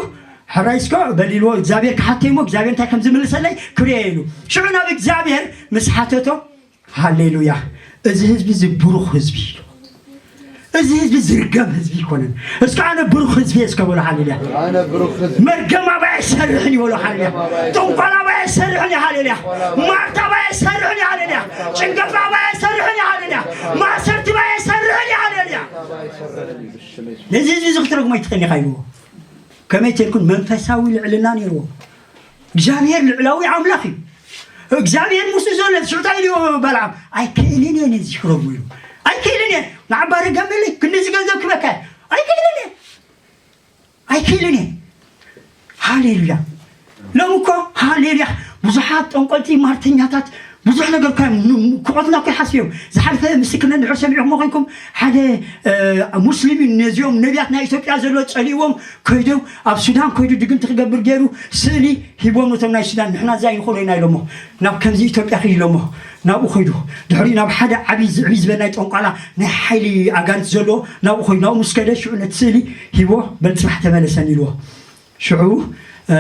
ሕራይ እስከ በል ኢልዎ፣ እግዚኣብሔር ክሓተይ እሞ እግዚኣብሔር እንታይ ከም ዝምልሰለይ ክርእየ ኢሉ። ሽዑ ናብ እግዚኣብሔር ምስ ሓተቶ፣ ሃሌሉያ፣ እዚ ህዝቢ እዚ ብሩኽ ህዝቢ እዩ። እዚ ህዝቢ ዝርገም ህዝቢ ኣይኮነን። እስከ ኣነ ብሩኽ ህዝቢ እየ እስከ በሎ። ሃሌሉያ። ኣነ ብሩኽ ህዝቢ። መርገም ኣባይ ኣይሰርሕን እዩ በሎ። ሃሌሉያ። ጥንቆላ ኣባይ ኣይሰርሕን እዩ። ሃሌሉያ። ማርታ ኣባይ ኣይሰርሕን እዩ። ሃሌሉያ። ጭንገፋ ኣባይ ኣይሰርሕን እዩ። ሃሌሉያ። ማእሰርቲ ኣባይ ኣይሰርሕን እዩ። ሃሌሉያ። ነዚ ህዝቢ እዚ ክትረግሞ ኣይትኽእልን ኢኻ ኢልዎ። ከመይ ተልኩን መንፈሳዊ ልዕልና ነይርዎ። እግዚኣብሔር ልዕላዊ ኣምላኽ እዩ። እግዚኣብሔር ምስኡ ዘሎ ሽዑ እንታይ ኢልዎ? በልዓም፣ ኣይክእልን እየ ነዚ ክረግሞ ኢሉ። ኣይክእልን እየ። ንዓባ ርገመለይ፣ ክንድዚ ገንዘብ ክበካ እየ። ኣይክእልን እየ። ኣይክእልን እየ። ሃሌሉያ። ሎም እኮ ሃሌሉያ፣ ብዙሓት ጠንቆልቲ፣ ማርተኛታት፣ ብዙሕ ነገር እኳ እዮም ን- ክቐትሉና እኮ ይሓስቡ እዮም። ዝሓለፈ ምስክርነት እንድሕር ሰሚዕኹሞ ኮይንኩም፣ ሓደ እ፣ ሙስሊም እዩ፣ ነዚኦም ነቢያት ናይ ኢትዮጵያ ዘሎ ጸሊእዎም፣ ከይዶም ኣብ ሱዳን ከይዱ ድግምቲ ክገብር ገይሩ ስእሊ ሂቦም ነቶም ናይ ሱዳን። ንሕና እዛ ኣይንኽእሎ ኢና ኢሎሞ፣ ናብ ከምዚ ኢትዮጵያ ኪድ ኢሎሞ፣ ናብኡ ከይዱ። ድሕሪኡ ናብ ሓደ ዓብዪ ዝዕብይ ዝበል ናይ ጠንቋላ ናይ ሓይሊ ኣጋንት ዘለዎ ናብኡ ከይዱ። ናብኡ ምስ ከደ ሽዑ ነቲ ስእሊ ሂቦ፣ በል ጽባሕ ተመለሰኒ ኢልዎ። ሽዑ እ፣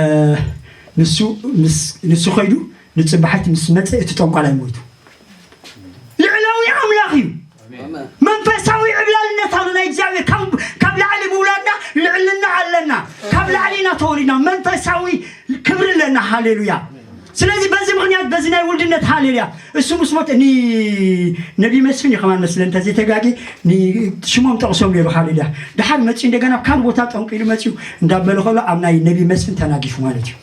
ንሱ ምስ ንሱ ከይዱ ንጽባሒት ምስ መጸ እቲ ጠንቋላይ ሞይቱ። ልዕላዊ ኣምላኽ እዩ። መንፈሳዊ ዕብላልነት ኣሎ ናይ እግዚኣብሔር። ካብ ካብ ላዕሊ ምውላድና ልዕልና ኣለና። ካብ ላዕሊ ኢና ተወሊድና መንፈሳዊ ክብሪ ኣለና። ሃሌሉያ። ስለዚ በዚ ምኽንያት በዚ ናይ ውልድነት ሃሌሉያ እሱ ምስ ሞት እኒ ነቢ መስፍን እዩ ከማን መስለ እንተዘይተጋጊ ሽሞም ጠቕሶም ነይሩ። ሃሌሉያ። ድሓር መፂኡ እንደገና ካብ ካልእ ቦታ ጠንቂሉ መፂኡ እንዳበለ ከሎ ኣብ ናይ ነቢ መስፍን ተናጊፉ ማለት እዩ።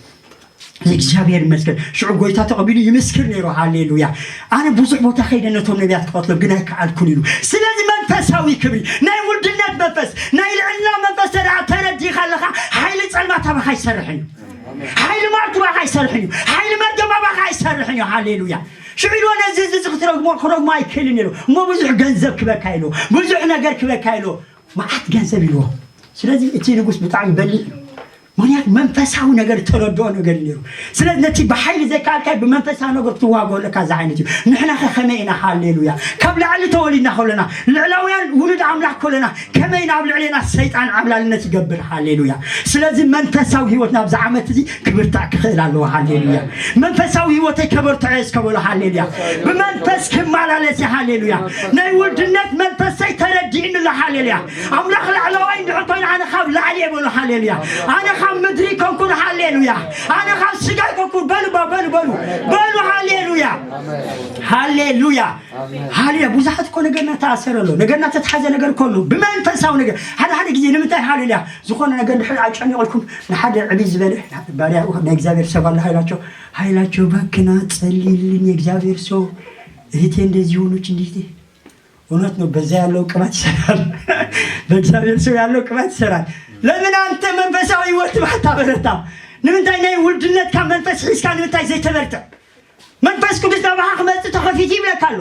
እግዚኣብሔር ይመስገን። ሽዑ ጎይታ ተቐቢሉ ይምስክር ነይሩ። ሃሌሉያ። ኣነ ብዙሕ ቦታ ከይደ ነቶም ነቢያት ክቐትሎም ግን ኣይከኣልኩን ኢሉ። ስለዚ መንፈሳዊ ክብሪ ናይ ውልድነት መንፈስ ናይ ልዕልና መንፈስ ተዳ ተረዲኻ ኣለኻ። ሓይሊ ጸልማት ኣባኻ ኣይሰርሕን እዩ። ሓይሊ ማርቱ ባኻ ኣይሰርሕን እዩ። ሓይሊ መርገም ኣባኻ ኣይሰርሕን እዩ። ሃሌሉያ። ሽዑ ኢልዎ ነዚ እዚ ክትረግሞ ክረግሞ ኣይክእልን ኢሉ። እሞ ብዙሕ ገንዘብ ክበካ ኢሉ፣ ብዙሕ ነገር ክበካ ኢሉ፣ መዓት ገንዘብ ኢልዎ። ስለዚ እቲ ንጉስ ብጣዕሚ በሊሕ እዩ። ምክንያቱ መንፈሳዊ ነገር ተረድኦ ነገር እዩ ነይሩ። ስለዚ ነቲ ብሓይሊ ዘይከኣልካይ ብመንፈሳዊ ነገር ክትዋገኦ ኣለካ። እዚ ዓይነት እዩ። ንሕና ከ ከመይ ኢና? ሃሌሉያ። ካብ ላዕሊ ተወሊድና ከለና ልዕላውያን ውሉድ ኣምላኽ ከለና ከመይ ናብ ልዕሌና ሰይጣን ዓብላልነት ይገብር? ሃሌሉያ። ስለዚ መንፈሳዊ ህይወት ናብዚ ዓመት እዚ ክብርታዕ ክኽእል ኣለዎ። ሃሌሉያ። መንፈሳዊ ህይወተይ ከበርትዖ እየ እስከ በሎ። ሃሌሉያ። ብመንፈስ ክመላለስ እየ። ሃሌሉያ። ናይ ውልድነት መንፈሰይ ተረዲእኒ ኣሎ። ሃሌሉያ። ኣምላኽ ላዕለዋይ እንድሕር ኮይኑ ኣነ ካብ ላዕሊ እየ በሎ። ሃሌሉያ። ኣነ ካብ ምድሪ ኮንኩን። ሃሌሉያ። ኣነ ካብ ስጋ ኮንኩን። በሉ ባ- በሉ በሉ በሉ። ሃሌሉያ። ሃሌሉያ። ሃሌሉያ። ብዙሓት እኮ ነገርና ተኣሰረ ኣሎ። ነገርና ተትሓዘ ነገር እኮ ኣሎ። ብመንፈሳዊ ነገር ሓደ ሓደ ግዜ ንምንታይ? ሃሌሉያ። ዝኾነ ነገር ድሕር ኣጨኒቑልኩም ንሓደ ዕብይ ዝበለ ባርያ ናይ እግዚኣብሔር ሰብ ኣሎ። ሃይላቸው ሃይላቸው ባክና ጸልይልን የእግዚኣብሔር ሰው እህቴ እንደዚህ ሆኖች እንዲህ እውነት ነው። በዛ ያለው ቅባት ይሰራል። በእግዚአብሔር ሰው ያለው ቅባት ይሰራል። ለምን አንተ መንፈሳዊ ህይወት ባታበረታ? ንምንታይ ናይ ውልድነትካ መንፈስ ሒዝካ ንምንታይ ዘይተበርትዕ? መንፈስ ቅዱስ ናባኻ ክመጽእ ተኸፊቱ ይብለካ ኣሎ።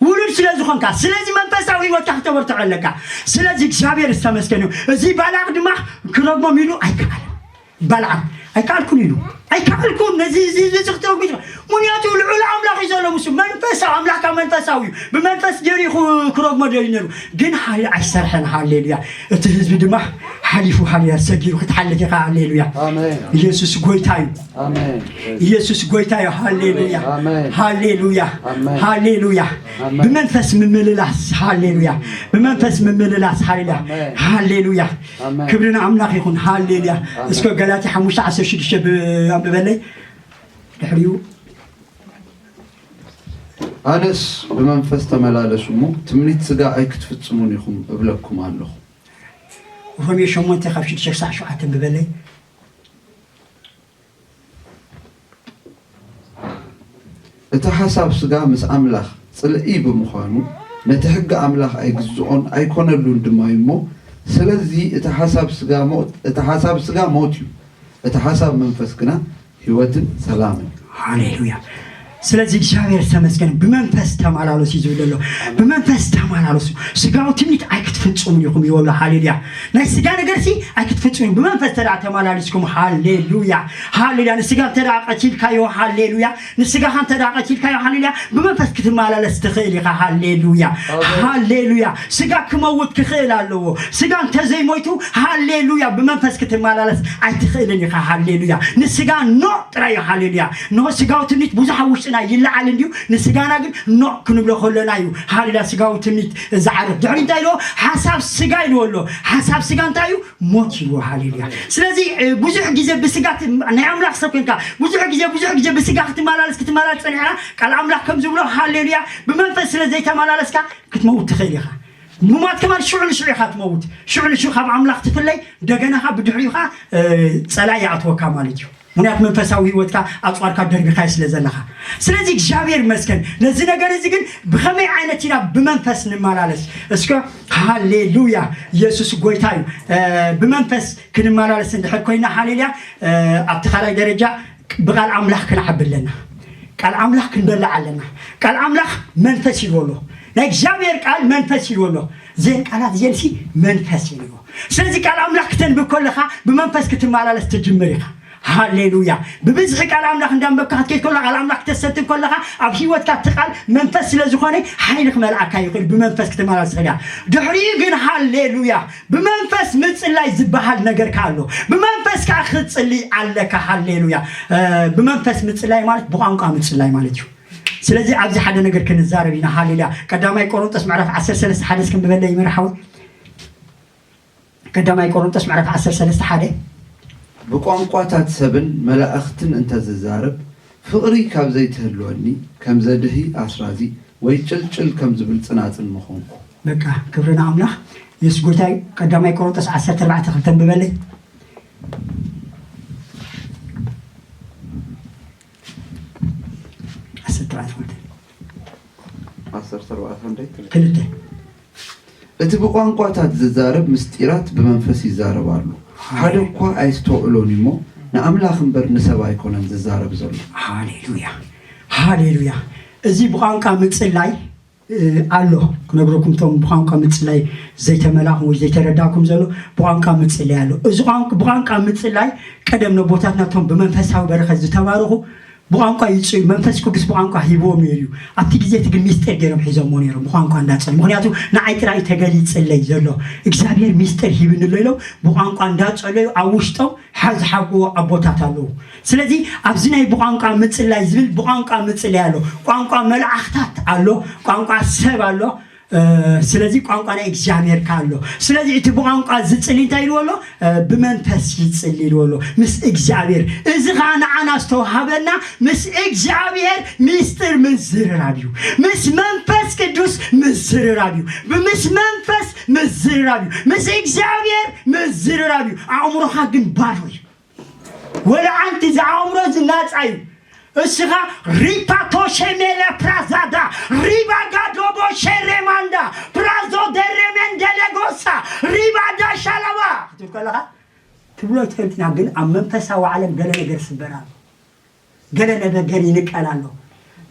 ውሉድ ስለ ዝኾንካ፣ ስለዚ መንፈሳዊ ህይወትካ ክተበርትዖ ኣለካ። ስለዚ እግዚኣብሔር ዝተመስገነ እዩ። እዚ ባላቕ ድማ ክረግሞም ኢሉ ኣይከኣለን። ባልዓም ኣይከኣልኩን ኢሉ ኣይከኣልኩን። ነዚ እዚ እዚ እዚ ክትረጉ ይችላል። ምክንያቱ ልዑል ኣምላኽ እዩ ዘሎ ምስ መንፈሳዊ ኣምላኽ ካብ መንፈሳዊ እዩ። ብመንፈስ ገይሩ እዩ ክረግሞ ደልዩ ነይሩ። ግን ሃሌ ኣይሰርሐን። ሃሌሉያ። እቲ ህዝቢ ድማ ሓሊፉ ሃሌሉያ ሰጊሩ ክትሓልፍ ኢኻ። ሃሌሉያ። ኣሜን። ኢየሱስ ጎይታ እዩ። ኣሜን። ኢየሱስ ጎይታ እዩ። ሃሌሉያ። ኣሜን። ሃሌሉያ። ኣሜን። ሃሌሉያ። ኣሜን። ብመንፈስ ምምልላስ። ሃሌሉያ። ብመንፈስ ምምልላስ። ሃሌሉያ። ኣሜን። ሃሌሉያ። ኣሜን። ክብሪ ንኣምላኽ ይኹን። ሃሌሉያ። ኣሜን። እስከ ገላትያ ሓሙሽተ ዓሰርተ ሽዱሽተ ብ- ኣንብበለይ። ድሕሪኡ ኣነስ ብመንፈስ ተመላለሱ እሞ ትምኒት ስጋ ኣይክትፍጽሙን ኢኹም እብለኩም ኣለኹ። ሮሜ ሸሞንተ ካብ ሽዱሽተ ክሳዕ ሸውዓተ ኣንብበለይ። እቲ ሓሳብ ስጋ ምስ ኣምላኽ ጽልኢ ብምዃኑ ነቲ ሕጊ ኣምላኽ ኣይግዝኦን ኣይኮነሉን ድማ እዩ እሞ፣ ስለዚ እቲ ሓሳብ ስጋ ሞት፣ እቲ ሓሳብ ስጋ ሞት እዩ፣ እቲ ሓሳብ መንፈስ ግና ህይወትን ሰላምን። ሃሌሉያ። ስለዚ እግዚኣብሔር ዝተመስገነ። ብመንፈስ ተመላለሱ እዩ ዝብል ዘሎ። ብመንፈስ ተመላለሱ። ስጋዊ ትምኒት ኣይክትፍጽሙ ኢኹም ይበሎ። ሃሌሉያ። ናይ ስጋ ነገር ሲ ኣይክትፍጽሙ። ብመንፈስ ተዳ ተመላሊስኩም። ሃሌሉያ። ሃሌሉያ። ንስጋ እንተ ደኣ ቀቲልካዮ፣ ሃሌሉያ። ንስጋኻ እንተ ደኣ ቀቲልካዮ፣ ሃሌሉያ። ብመንፈስ ክትመላለስ ትኽእል ኢኻ። ሃሌሉያ። ሃሌሉያ። ስጋ ክመውት ክኽእል ኣለዎ። ስጋ እንተ ዘይሞይቱ፣ ሃሌሉያ። ብመንፈስ ክትመላለስ ኣይትኽእልን ኢኻ። ሃሌሉያ። ንስጋ ኖ ጥራይ እዩ። ሃሌሉያ። ንሆ ስጋዊ ትምኒት ብዙሕ ኣብ ውሽጥና ይለዓል እንድዩ፣ ንስጋና ግን ኖ ክንብሎ ከለና እዩ። ሃሌሉያ። ስጋዊ ትምኒት ዝዓርፍ። ድሕሪ እንታይ ኢልዎ? ሓሳብ ስጋ ኢልዎ ኣሎ። ሓሳብ ስጋ እንታይ እዩ? ሞት እዩ። ሃሌሉያ። ስለዚ እ፣ ብዙሕ ግዜ ብስጋ ት- ናይ ኣምላኽ ሰብ ኮይንካ ብዙሕ ግዜ ብዙሕ ግዜ ብስጋ ክትመላለስ ክትመላለስ ጸኒሕና ቃል ኣምላኽ ከም ዝብሎ ሃሌሉያ ብመንፈስ ስለ ዘይተመላለስካ ክትመውት ትኽእል ኢኻ። ምማት ከማን ሽዑ ንሽዑ ኢኻ ትመውት። ሽዑ ንሽዑ ካብ ኣምላኽ ትፍለይ። እንደገና ኻ ብድሕሪኡ ኻ እ፣ ጸላይ ይኣትወካ ማለት እዩ። ምክንያቱ መንፈሳዊ ህይወትካ ኣጽዋርካ ደርቢኻዮ ስለ ዘለኻ። ስለዚ እግዚኣብሔር ይመስገን ነዚ ነገር እዚ። ግን ብኸመይ ዓይነት ኢና ብመንፈስ ንመላለስ? እስከ ሃሌሉያ። ኢየሱስ ጎይታ እዩ። እ፣ ብመንፈስ ክንመላለስ እንድሕር ኮይና ሃሌሉያ እ፣ ኣብቲ ካልኣይ ደረጃ ብቃል ኣምላኽ ክንዓቢ ኣለና። ቃል ኣምላኽ ክንበልዕ ኣለና። ቃል ኣምላኽ መንፈስ ኢልዎ ኣሎ። ናይ እግዚኣብሔር ቃል መንፈስ ኢልዎ ኣሎ። እዘን ቃላት እዚኤንሲ መንፈስ ኢልዎ። ስለዚ ቃል ኣምላኽ ክተንብብ ከለኻ ብመንፈስ ክትመላለስ ትጅምር ኢኻ። ሃሌሉያ። ብብዝሒ ቃል ኣምላኽ እንዳንበብካ ክትከይድ ከሎ፣ ቃል ኣምላኽ ክተሰትን ከለኻ፣ ኣብ ህይወትካ እቲ ቃል መንፈስ ስለ ዝኾነ ሓይሊ ክመልኣካ ይኽእል፣ ብመንፈስ ክትመላለስ ትኽእል እያ። ድሕሪኡ ግን ሃሌሉያ፣ ብመንፈስ ምጽላይ ዝበሃል ነገር ከኣ ኣሎ። ብመንፈስ ከኣ ክትጽሊ ኣለካ። ሃሌሉያ። ብመንፈስ ምጽላይ ማለት ብቋንቋ ምጽላይ ማለት እዩ። ስለዚ ኣብዚ ሓደ ነገር ክንዛረብ ኢና። ሃሌሉያ። ቀዳማይ ቆሮንጦስ ምዕራፍ ዓሰርተ ሰለስተ ሓደ እስኪ ንበለይ ይመርሓዊ። ቀዳማይ ቆሮንጦስ ምዕራፍ ዓሰርተ ሰለስተ ሓደ። ብቋንቋታት ሰብን መላእኽትን እንተ ዝዛረብ፣ ፍቕሪ ካብ ዘይትህልወኒ፣ ከም ዘድህይ ኣስራዚ ወይ ጭልጭል ከም ዝብል ጽናጽን ምኾንኩ። በቃ፣ ክብሪ ንኣምላኽ። የሱስ ጎይታ እዩ። ቀዳማይ ቆሮንጦስ ዓሰርተ ኣርባዕተ ክልተ ንበለይ። ዓሰርተ ኣርባዕተ ክልተ። ዓሰርተ ኣርባዕተ ክንደይ? ክልተ። እቲ ብቋንቋታት ዝዛረብ ምስጢራት ብመንፈስ ይዛረብ ኣሎ። ሓደ እኳ ኣይስተውዕሎን እዩ እሞ፣ ንኣምላኽ እምበር ንሰብ ኣይኮነን ዝዛረብ ዘሎ። ሃሌሉያ፣ ሃሌሉያ። እዚ ብቋንቋ ምጽላይ ኣሎ። ክነግረኩም፣ እቶም ብቋንቋ ምጽላይ ዘይተመላኹም ወይ ዘይተረዳእኩም ዘሎ፣ ብቋንቋ ምጽላይ ኣሎ። እዚ ብቋንቋ ምጽላይ ቀደም ነቦታትና፣ እቶም ብመንፈሳዊ በረኸት ዝተባረኹ፣ ብቋንቋ ይጽ መንፈስ ቅዱስ ብቋንቋ ሂብዎም ነይሩ እዩ። ኣብቲ ግዜ እቲ ግን ሚስጥር ገይሮም ሒዞምዎ ነይሮም፣ ብቋንቋ እንዳጸለዩ። ምኽንያቱ ንዓይ ጥራይ እዩ ተገሊጽለይ ዘሎ፣ እግዚኣብሔር ሚስጥር ሂብኒ ኣሎ ኢሎም ብቋንቋ እንዳጸለዩ ኣብ ውሽጦም ሓ- ዝሓብእዎ ኣቦታት ኣለዉ። ስለዚ ኣብዚ ናይ ብቋንቋ ምጽላይ ዝብል ብቋንቋ ምጽላይ ኣሎ፣ ቋንቋ መልኣኽታት ኣሎ፣ ቋንቋ ሰብ ኣሎ። ስለዚ ቋንቋ ናይ እግዚኣብሔር ከ ኣሎ። ስለዚ እቲ ብቋንቋ ዝጽሊ እንታይ ኢልዎ ኣሎ? ብመንፈስ ይጽሊ ኢልዎ ኣሎ፣ ምስ እግዚኣብሔር። እዚ ኸዓ ንዓና ዝተውሃበና ምስ እግዚኣብሔር ሚስጥር ምዝርራብ እዩ። ምስ መንፈስ ቅዱስ ምዝርራብ እዩ። ብምስ መንፈስ ምዝርራብ እዩ። ምስ እግዚኣብሔር ምዝርራብ እዩ። ኣእምሮኻ ግን ባዶ እዩ። ወላ ኣንቲ ዝኣእምሮ ዝናጻ እዩ። እስኻ ሪፓቶ ሸሜለ ፕራዛዳ ሪባጋዶቦ ሸሬማንዳ ፕራዞ ደሬሜንደለጎሳ ሪባዳ ሻላባ ክትብል ከለኻ ትብሎ ኣይትፈልጥና፣ ግን ኣብ መንፈሳዊ ዓለም ገለ ነገር ስበራ ኣሎ። ገለ ነገር ይንቀል ኣሎ።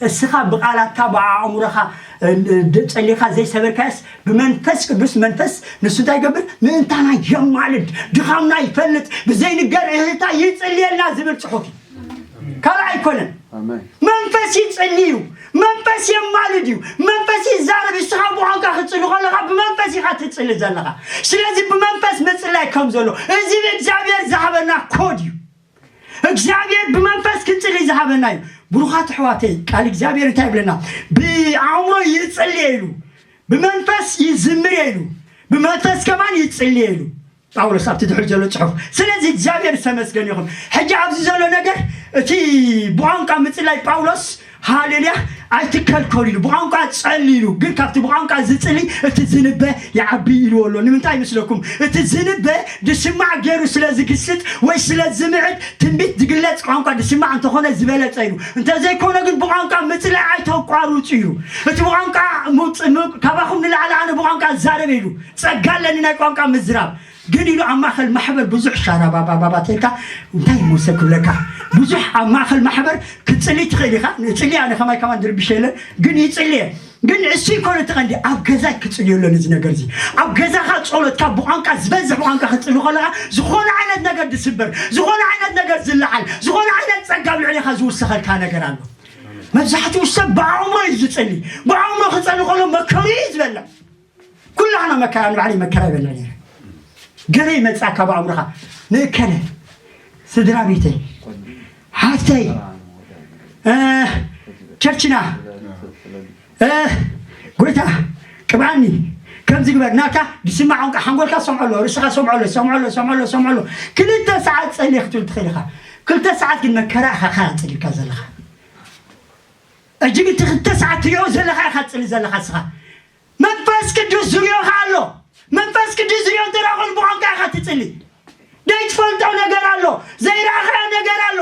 እስኻ ብቓላትካ ብኣእምሮኻ ጸሊኻ ዘይሰበርካዮስ ብመንፈስ ቅዱስ መንፈስ ንሱ እንታይ ይገብር? ምእንታና የማልድ፣ ድኻምና ይፈልጥ፣ ብዘይንገር እህታ ይጽልየልና ዝብል ጽሑፍ እዩ። ካልእ ኣይኮነን። መንፈስ ይጽሊ እዩ። መንፈስ የማልድ እዩ። መንፈስ ይዛረብ። እስኻ ብቋንቋ ክትጽሊ ከለኻ ብመንፈስ ኢኻ ትጽሊ ዘለኻ። ስለዚ ብመንፈስ ምጽላይ ከም ዘሎ እዚ ብእግዚኣብሔር ዝሃበና ኮድ እዩ። እግዚኣብሔር ብመንፈስ ክንጽሊ ዝሃበና እዩ። ብሩኻት ኣሕዋተይ፣ ቃል እግዚኣብሔር እንታይ ይብለና? ብኣእምሮ ይጽልየ ኢሉ፣ ብመንፈስ ይዝምር ኢሉ፣ ብመንፈስ ከማን ይጽልየ ኢሉ ጳውሎስ ኣብቲ ድሕሪ ዘሎ ጽሑፍ። ስለዚ እግዚኣብሔር ዝተመስገን ይኹን። ሕጂ ኣብዚ ዘሎ ነገር እቲ ብቋንቋ ምጽላይ ጳውሎስ ሃሌሉያ ኣይትከልከሉ ኢሉ ብቋንቋ ጸሊ ኢሉ፣ ግን ካብቲ ብቋንቋ ዝጽሊ እቲ ዝንበ ይዓቢ ኢልዎ ኣሎ። ንምንታይ ይመስለኩም? እቲ ዝንበ ድስማዕ ገይሩ ስለ ዝግስጽ ወይ ስለ ዝምዕድ ትንቢት ዝግለጽ ቋንቋ ድስማዕ እንተኾነ ዝበለጸ ኢሉ። እንተዘይኮነ ግን ብቋንቋ ምጽላይ ኣይተቋርጹ ኢሉ። እቲ ብቋንቋ ምውጽ- ም- ካባኹም ንላዕሊ ኣነ ብቋንቋ እዛረብ ኢሉ። ጸጋ ኣለኒ ናይ ቋንቋ ምዝራብ። ግን ኢሉ ኣብ ማእኸል ማሕበር ብዙሕ ሻራባባባባ ተልካ እንታይ ይመሰ ክብለካ ብዙሕ ኣብ ማእኸል ማሕበር ክትጽሊ ትኽእል ኢኻ። ንጽሊ ኣነ ከማይ ከማን ድርብሽ የለን ግን ይጽልየ ግን እሱ ይኮነ ተቐንዲ ኣብ ገዛይ ክጽልዮ ኣለኒ እዚ ነገር እዚ ኣብ ገዛኻ ጸሎትካ ብቋንቋ ዝበዝሕ ብቋንቋ ክትጽሊ ከለኻ ዝኾነ ዓይነት ነገር ዝስበር ዝኾነ ዓይነት ነገር ዝለዓል ዝኾነ ዓይነት ጸጋ ኣብ ልዕሊኻ ዝውሰኸልካ ነገር ኣሎ። መብዛሕትኡ ሰብ ብኣእምሮ እዩ ዝጸሊ። ብኣእምሮ ክጸሊ ከሎ መከሩ እዩ ዝበልዕ። ኩላህና መከራ ንባዕለይ መከራ ይበልዕ ነይረ። ገለ ይመጻካ ብኣእምሮኻ ንእከለ ስድራ ቤተይ ሓፍተይ እ፣ ቸርችና እ፣ ጎይታ ቅብኣኒ ከምዚ ግበር ናካ ዝስማዕ ቋንቋ ሓንጎልካ ሰምዖ ኣሎ ርእስኻ ሰምዖ ኣሎ ሰምዖ ኣሎ ሰምዖ ኣሎ ሰምዖ ኣሎ ክልተ ሰዓት ጸልየ ክትብል ትኽእል ኢኻ። ክልተ ሰዓት ግን መከራ ኢኻ ካራ ጸሊልካ ዘለኻ። እጅግ እቲ ክልተ ሰዓት ትሪኦ ዘለኻ ኢኻ ትጽሊ ዘለኻ እስኻ። መንፈስ ቅዱስ ዝሪኦኻ ኣሎ። መንፈስ ቅዱስ ዝሪኦ እንተ ደኣ ኮይኑ ብቋንቋ ኢኻ ትጽሊ። ዘይትፈልጦ ነገር ኣሎ። ዘይረኣኻዮ ነገር ኣሎ።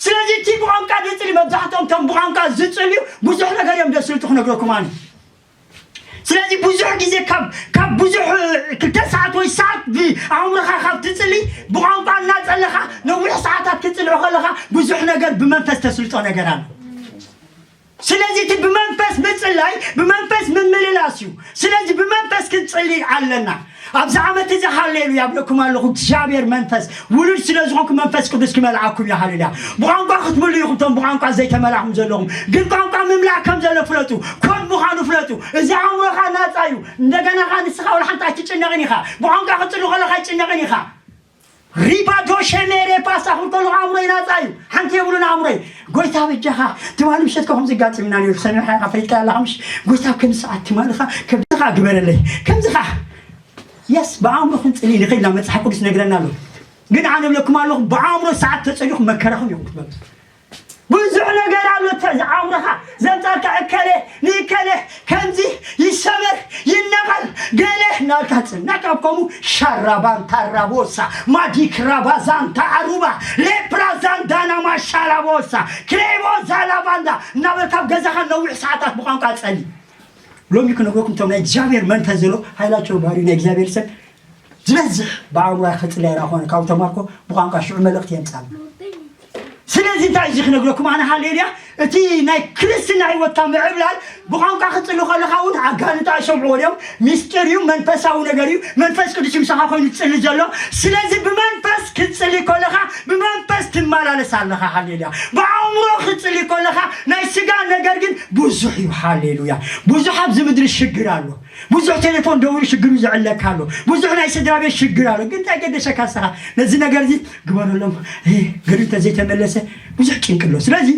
ስለዚ እቲ ብቋንቋ ዝጽሊ መብዛሕትኦም እቶም ብቋንቋ ዝጽልዩ ብዙሕ ነገር እዮም ደስልጡ ክነግረኩም ኣነ። ስለዚ ብዙሕ ግዜ ካብ ካብ ብዙሕ ክልተ ሰዓት ወይ ሰዓት ኣእምሮኻ ካብ ትጽሊ ብቋንቋ እናጸለኻ ነዊሕ ሰዓታት ክትጽልዑ ከለኻ ብዙሕ ነገር ብመንፈስ ተስልጦ ነገር ኣሎ። ስለዚ እቲ ብመንፈስ ምጽላይ ብመንፈስ ምምልላስ እዩ። ስለዚ ብመንፈስ ክንጽሊ ኣለና። ኣብዚ ዓመት እዚ ሃሌሉያ እብለኩም ኣለኹ። እግዚኣብሔር መንፈስ ውሉድ ስለ ዝኾንኩ መንፈስ ቅዱስ ክመልኣኩም እዩ። ሃሌሉያ። ብቋንቋ ክትምሉ ኢኹም፣ እቶም ብቋንቋ ዘይተመላእኩም ዘለኹም። ግን ቋንቋ ምምላእ ከም ዘሎ ፍለጡ። ኮድ ምዃኑ ፍለጡ። እዚ ኣእምሮኻ ናጻ እዩ። እንደገና ኸኣ ንስኻ ወላ ሓንቲ ኣይትጭነቕን ኢኻ። ብቋንቋ ክትጽሊ ከለኻ ኣይትጭነቕን ኢኻ። ሪባዶ ሸሜሬ ፓሳ ክብል ከለኹ ኣእምሮይ ናጻ እዩ። ሓንቲ የብሉን ኣእምሮይ። ጎይታ በጃኻ፣ ትማሊ ምሸት ከምዚ ኣጋጢምና ነይሩ፣ ሰሚዕኻ ኢኻ፣ ፈሊጥካ ኣለኻ ምሽ? ጎይታ፣ ኣብ ከምዚ ሰዓት ትማሊ ኸ ከብድኻ ግበረለይ። ከምዚ ኸ? የስ፣ ብኣእምሮ ክንጽሊ ንኽእል ኢና፣ መጽሓፍ ቅዱስ ነግረና ኣሎ። ግን ኣነ እብለኩም ኣለኹ፣ ብኣእምሮ ሰዓት ተጸሊኹም መከራኹም ኢኹም ክትበልጹ። ብዙሕ ነገር ኣሎ፣ እተ-፣ እዚ ኣእምሮኻ ዘምጻልካ እከለ ንእከለ ከምዚ ይሰበር፣ ይነቐል፣ ገለ እናልካ ጽናዕ ካብ ከምኡ ሻራባን ታራቦሳ፣ ማዲክ ራባዛን ታዓሩባ፣ ሌፕራዛን ዳና ማሻላቦሳ፣ ክሌቦ ዛላባንዳ እናበልካ ኣብ ገዛኻ ነዊሕ ሰዓታት ብቋንቋ ጸሊ። ሎሚ ክነግረኩም፣ እቶም ናይ እግዚኣብሔር መንፈስ ዘሎ ሃይላቸው ባህሪ ናይ እግዚኣብሔር ሰብ ዝበዝሕ ብኣእምሮ ክጽለይ ኢና ኮነ ካብ ተማርኮ ብቋንቋ ሽዑ መልእኽቲ የምጻሉ። ስለዚ እንታይ እዚ ክነግረኩም ኣነ፣ ሃሌሉያ፣ እቲ ናይ ክርስትና ህይወትካ ምዕብላል ብቋንቋ ክጽሊ ከለኻ እውን ኣጋንንት ኣይሰምዕዎ እዮም። ሚስጥር እዩ፣ መንፈሳዊ ነገር እዩ። መንፈስ ቅዱስ እዩ ምሳኻ ኮይኑ ዝጽሊ ዘሎ። ስለዚ ብመንፈስ ክትጽሊ ከለኻ ብመንፈስ ትመላለስ ኣለኻ። ሃሌሉያ። ብኣእምሮ ክትጽሊ ከለኻ ናይ ስጋ ነገር ግን ብዙሕ እዩ። ሃሌሉያ። ብዙሕ ኣብዚ ምድሪ ሽግር ኣሎ። ብዙሕ ቴሌፎን ደዊሉ ሽግሩ ዘዕለካ ኣሎ። ብዙሕ ናይ ስድራ ቤት ሽግር ኣሎ። ግን እንታይ ገደሰካ ንስኻ? ነዚ ነገር እዚ ግበረሎም። እ፣ ገሊኡ እንተዘይተመለሰ ብዙሕ ጭንቂ ኣሎ። ስለዚ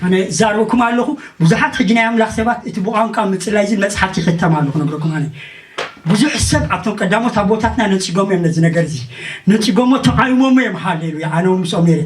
ኣነ ዛረብኩም ኣለኹ። ብዙሓት ሕጂ ናይ ኣምላኽ ሰባት እቲ ብቋንቋ ምጽላይ እዚ መጽሓፍቲ ይሕተም ኣለኹ ነግረኩም ኣነ። ብዙሕ ሰብ ኣብቶም ቀዳሞት ኣቦታትና ነጺጎም እዮም ነዚ ነገር እዚ። ነጺጎሞ ተቓይሞሞ እዮም። ሃሌሉያ። ኣነ እውን ምስኦም ነይረ።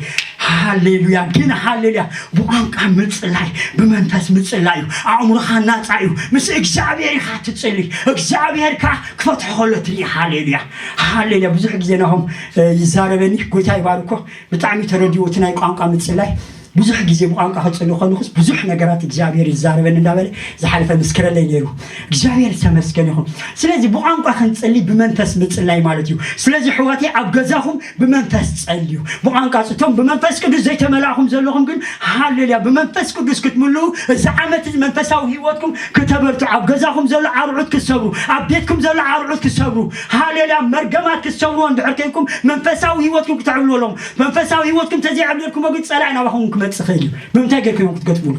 ሃሌሉያ። ግን ሃሌሉያ፣ ብቋንቋ ምጽላይ ብመንፈስ ምጽላይ እዩ። ኣእምሮኻ ናጻ እዩ። ምስ እግዚኣብሔር ኢኻ ትጽሊ። እግዚኣብሔር ከኣ ክፈትሖ ከሎ ትርኢ። ሃሌሉያ። ሃሌሉያ። ብዙሕ ግዜ ናሆም፣ እ፣ ይዛረበኒ። ጎይታ ይባርኮ። ብጣዕሚ ተረዲኡ እቲ ናይ ቋንቋ ምጽላይ። ብዙሕ ግዜ ብቋንቋ ክጽሊ ከለኹስ ብዙሕ ነገራት እግዚኣብሔር ይዛረበኒ እንዳበለ ዝሓለፈ ምስክረለይ ነይሩ። እግዚኣብሔር ዝተመስገነ ይኹን። ስለዚ ብቋንቋ ክንጽሊ ብመንፈስ ምጽላይ ማለት እዩ። ስለዚ ኣሕዋተይ ኣብ ገዛኹም ብመንፈስ ጸልዩ። ብቋንቋ ጽ-፣ እቶም ብመንፈስ ቅዱስ ዘይተመላእኹም ዘለኹም ግን ሃሌሉያ ብመንፈስ ቅዱስ ክትምልኡ እዚ ዓመት እዚ መንፈሳዊ ህይወትኩም ክተበርትዑ፣ ኣብ ገዛኹም ዘሎ ኣርዑት ክትሰብሩ፣ ኣብ ቤትኩም ዘሎ ኣርዑት ክትሰብሩ፣ ሃሌሉያ መርገማት ክትሰብርዎ እንድሕር ኮይንኩም መንፈሳዊ ህይወትኩም ክተዕብልዎ ኣለኹም። መንፈሳዊ ህይወትኩም ተዘይዕብለልኩሞ ግን ጸላኢ ናባኹም ክመጽእ ይኽእል እዩ። ብምንታይ ጌርኩም እዮም ክትገጥምሉ?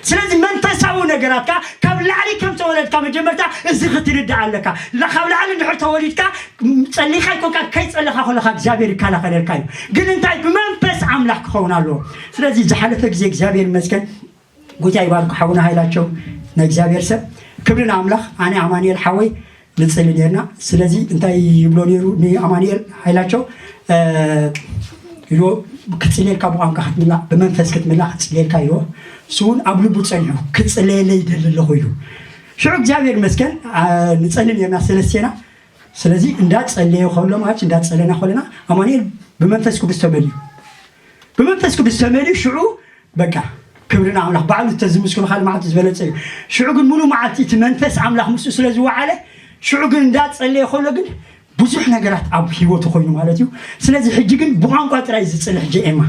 ስለዚ መንፈሳዊ ነገራትካ ካብ ላዕሊ ከም ተወለድካ መጀመርታ እዚ ክትርዳእ ኣለካ። ላ-፣ ካብ ላዕሊ እንድሕር ተወሊድካ ጸሊኻ ኣይኮንካ፣ ከይጸለኻ ከለኻ እግዚኣብሔር ይከላኸለልካ እዩ። ግን እንታይ ብመንፈስ ኣምላኽ ክኸውን ኣለዎ። ስለዚ ዝሓለፈ ግዜ እግዚኣብሔር ይመስገን፣ ጎይታ ይባርክ ሓውና ሃይላቸው ናይ እግዚኣብሔር ሰብ። ክብሪ ንኣምላኽ። ኣነ ኣማኑኤል ሓወይ ንጽሊ ኔርና። ስለዚ እንታይ ይብሎ ኔሩ ንኣማኑኤል ሃይላቸው? እ፣ ኢልዎ፣ "ክጽልየልካ ብቋንቋ ክትምላእ፣ ብመንፈስ ክትምላእ ክጽልየልካ" ኢልዎ። እሱ እውን ኣብ ልቡ ጸኒሑ፣ "ክጽለየለይ ይደሊ ኣለኹ" ኢሉ። ሽዑ እግዚኣብሔር ይመስገን፣ አ፣ ንጸሊ ኔርና ሰለስቴና። ስለዚ እንዳጸለየ ከሎ ማለት እንዳጸለና ከለና ኣማኑኤል ብመንፈስ ቅዱስ ተመልዩ። ብመንፈስ ቅዱስ ተመልዩ ሽዑ በቃ ክብሪ ንኣምላኽ። ባዕሉ ተዝምስክሩ ካልእ መዓልቲ ዝበለጸ እዩ። ሽዑ ግን ሙሉ መዓልቲ እቲ መንፈስ ኣምላኽ ምስኡ ስለ ዝወዓለ፣ ሽዑ ግን እንዳጸለየ ከሎ ግን ብዙሕ ነገራት ኣብ ህይወቱ ኮይኑ ማለት እዩ። ስለዚ ሕጂ ግን ብቋንቋ ጥራይ ዝጽሊ ሕጂ ኤማ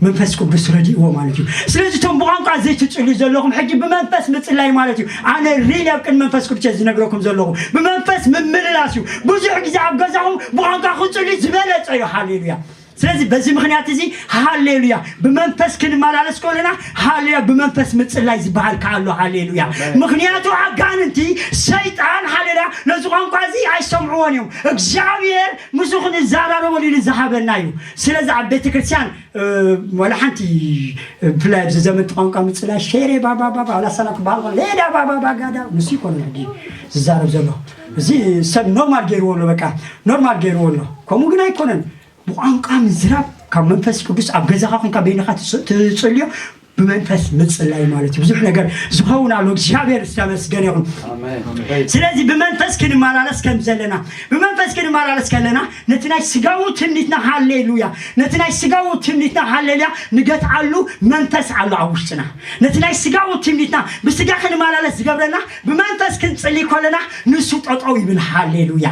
መንፈስ ቅዱስ ረዲእዎ ማለት እዩ። ስለዚ እቶም ብቋንቋ ዘይትጽልዩ ዘለኹም ሕጂ ብመንፈስ ምጽላይ ማለት እዩ። ኣነ ሪሊ ኣብ ቅድሚ መንፈስ ቅዱስ እየ ዝነግረኩም ዘለኹ። ብመንፈስ ምምልላስ እዩ። ብዙሕ ግዜ ኣብ ገዛኹም ብቋንቋ ክጽልዩ ዝበለጸ እዩ። ሃሌሉያ። ስለዚ በዚ ምኽንያት እዚ ሃሌሉያ ብመንፈስ ክንመላለስ ከለና ሃሌሉያ ብመንፈስ ምጽላይ ዝበሃል ከኣ ኣሎ። ሃሌሉያ። ኣሜን። ምኽንያቱ ኣጋንንቲ ሰይጣን ሃሌሉያ ነዚ ቋንቋ እዚ ኣይሰምዕዎን እዮም። እግዚኣብሔር ምስኡ ክንዘራረበሉ ኢሉ ዝሃበና እዩ። ስለዚ ኣብ ቤተ ክርስቲያን፣ እ፣ ዋላ ሓንቲ፣ እ፣ ብፍላይ ኣብዚ ዘመንቲ ቋንቋ ምጽላይ ሼሬ ባባ ባባ ዋላ ሳና ክበሃል ከሎ ሌዳ ባባ ባጋዳ ንሱ ይኮነ ሕጂ ዝዛረብ ዘሎ። እዚ ሰብ ኖርማል ገይርዎ ኣሎ፣ በቃ ኖርማል ገይርዎ ኣሎ። ከምኡ ግን ኣይኮነን። ብቋንቋ ምዝራብ ካብ መንፈስ ቅዱስ ኣብ ገዛኻ ኮንካ በይንኻ ትጽ-፣ ትጽልዮ ብመንፈስ ምጽላይ ማለት እዩ። ብዙሕ ነገር ዝኸውን ኣሎ። እግዚኣብሔር ዝተመስገነ ይኹን። ኣሜን። ስለዚ ብመንፈስ ክንመላለስ ከም ዘለና፣ ብመንፈስ ክንመላለስ ከለና ነቲ ናይ ስጋዊ ትምኒትና፣ ሃሌሉያ፣ ነቲ ናይ ስጋዊ ትምኒትና፣ ሃሌሉያ፣ ንገትኣሉ መንፈስ ኣሎ ኣብ ውሽጥና። ነቲ ናይ ስጋዊ ትምኒትና ብስጋ ክንመላለስ ዝገብረና ብመንፈስ ክንጽሊ ከለና ንሱ ጠጠው ይብል። ሃሌሉያ፣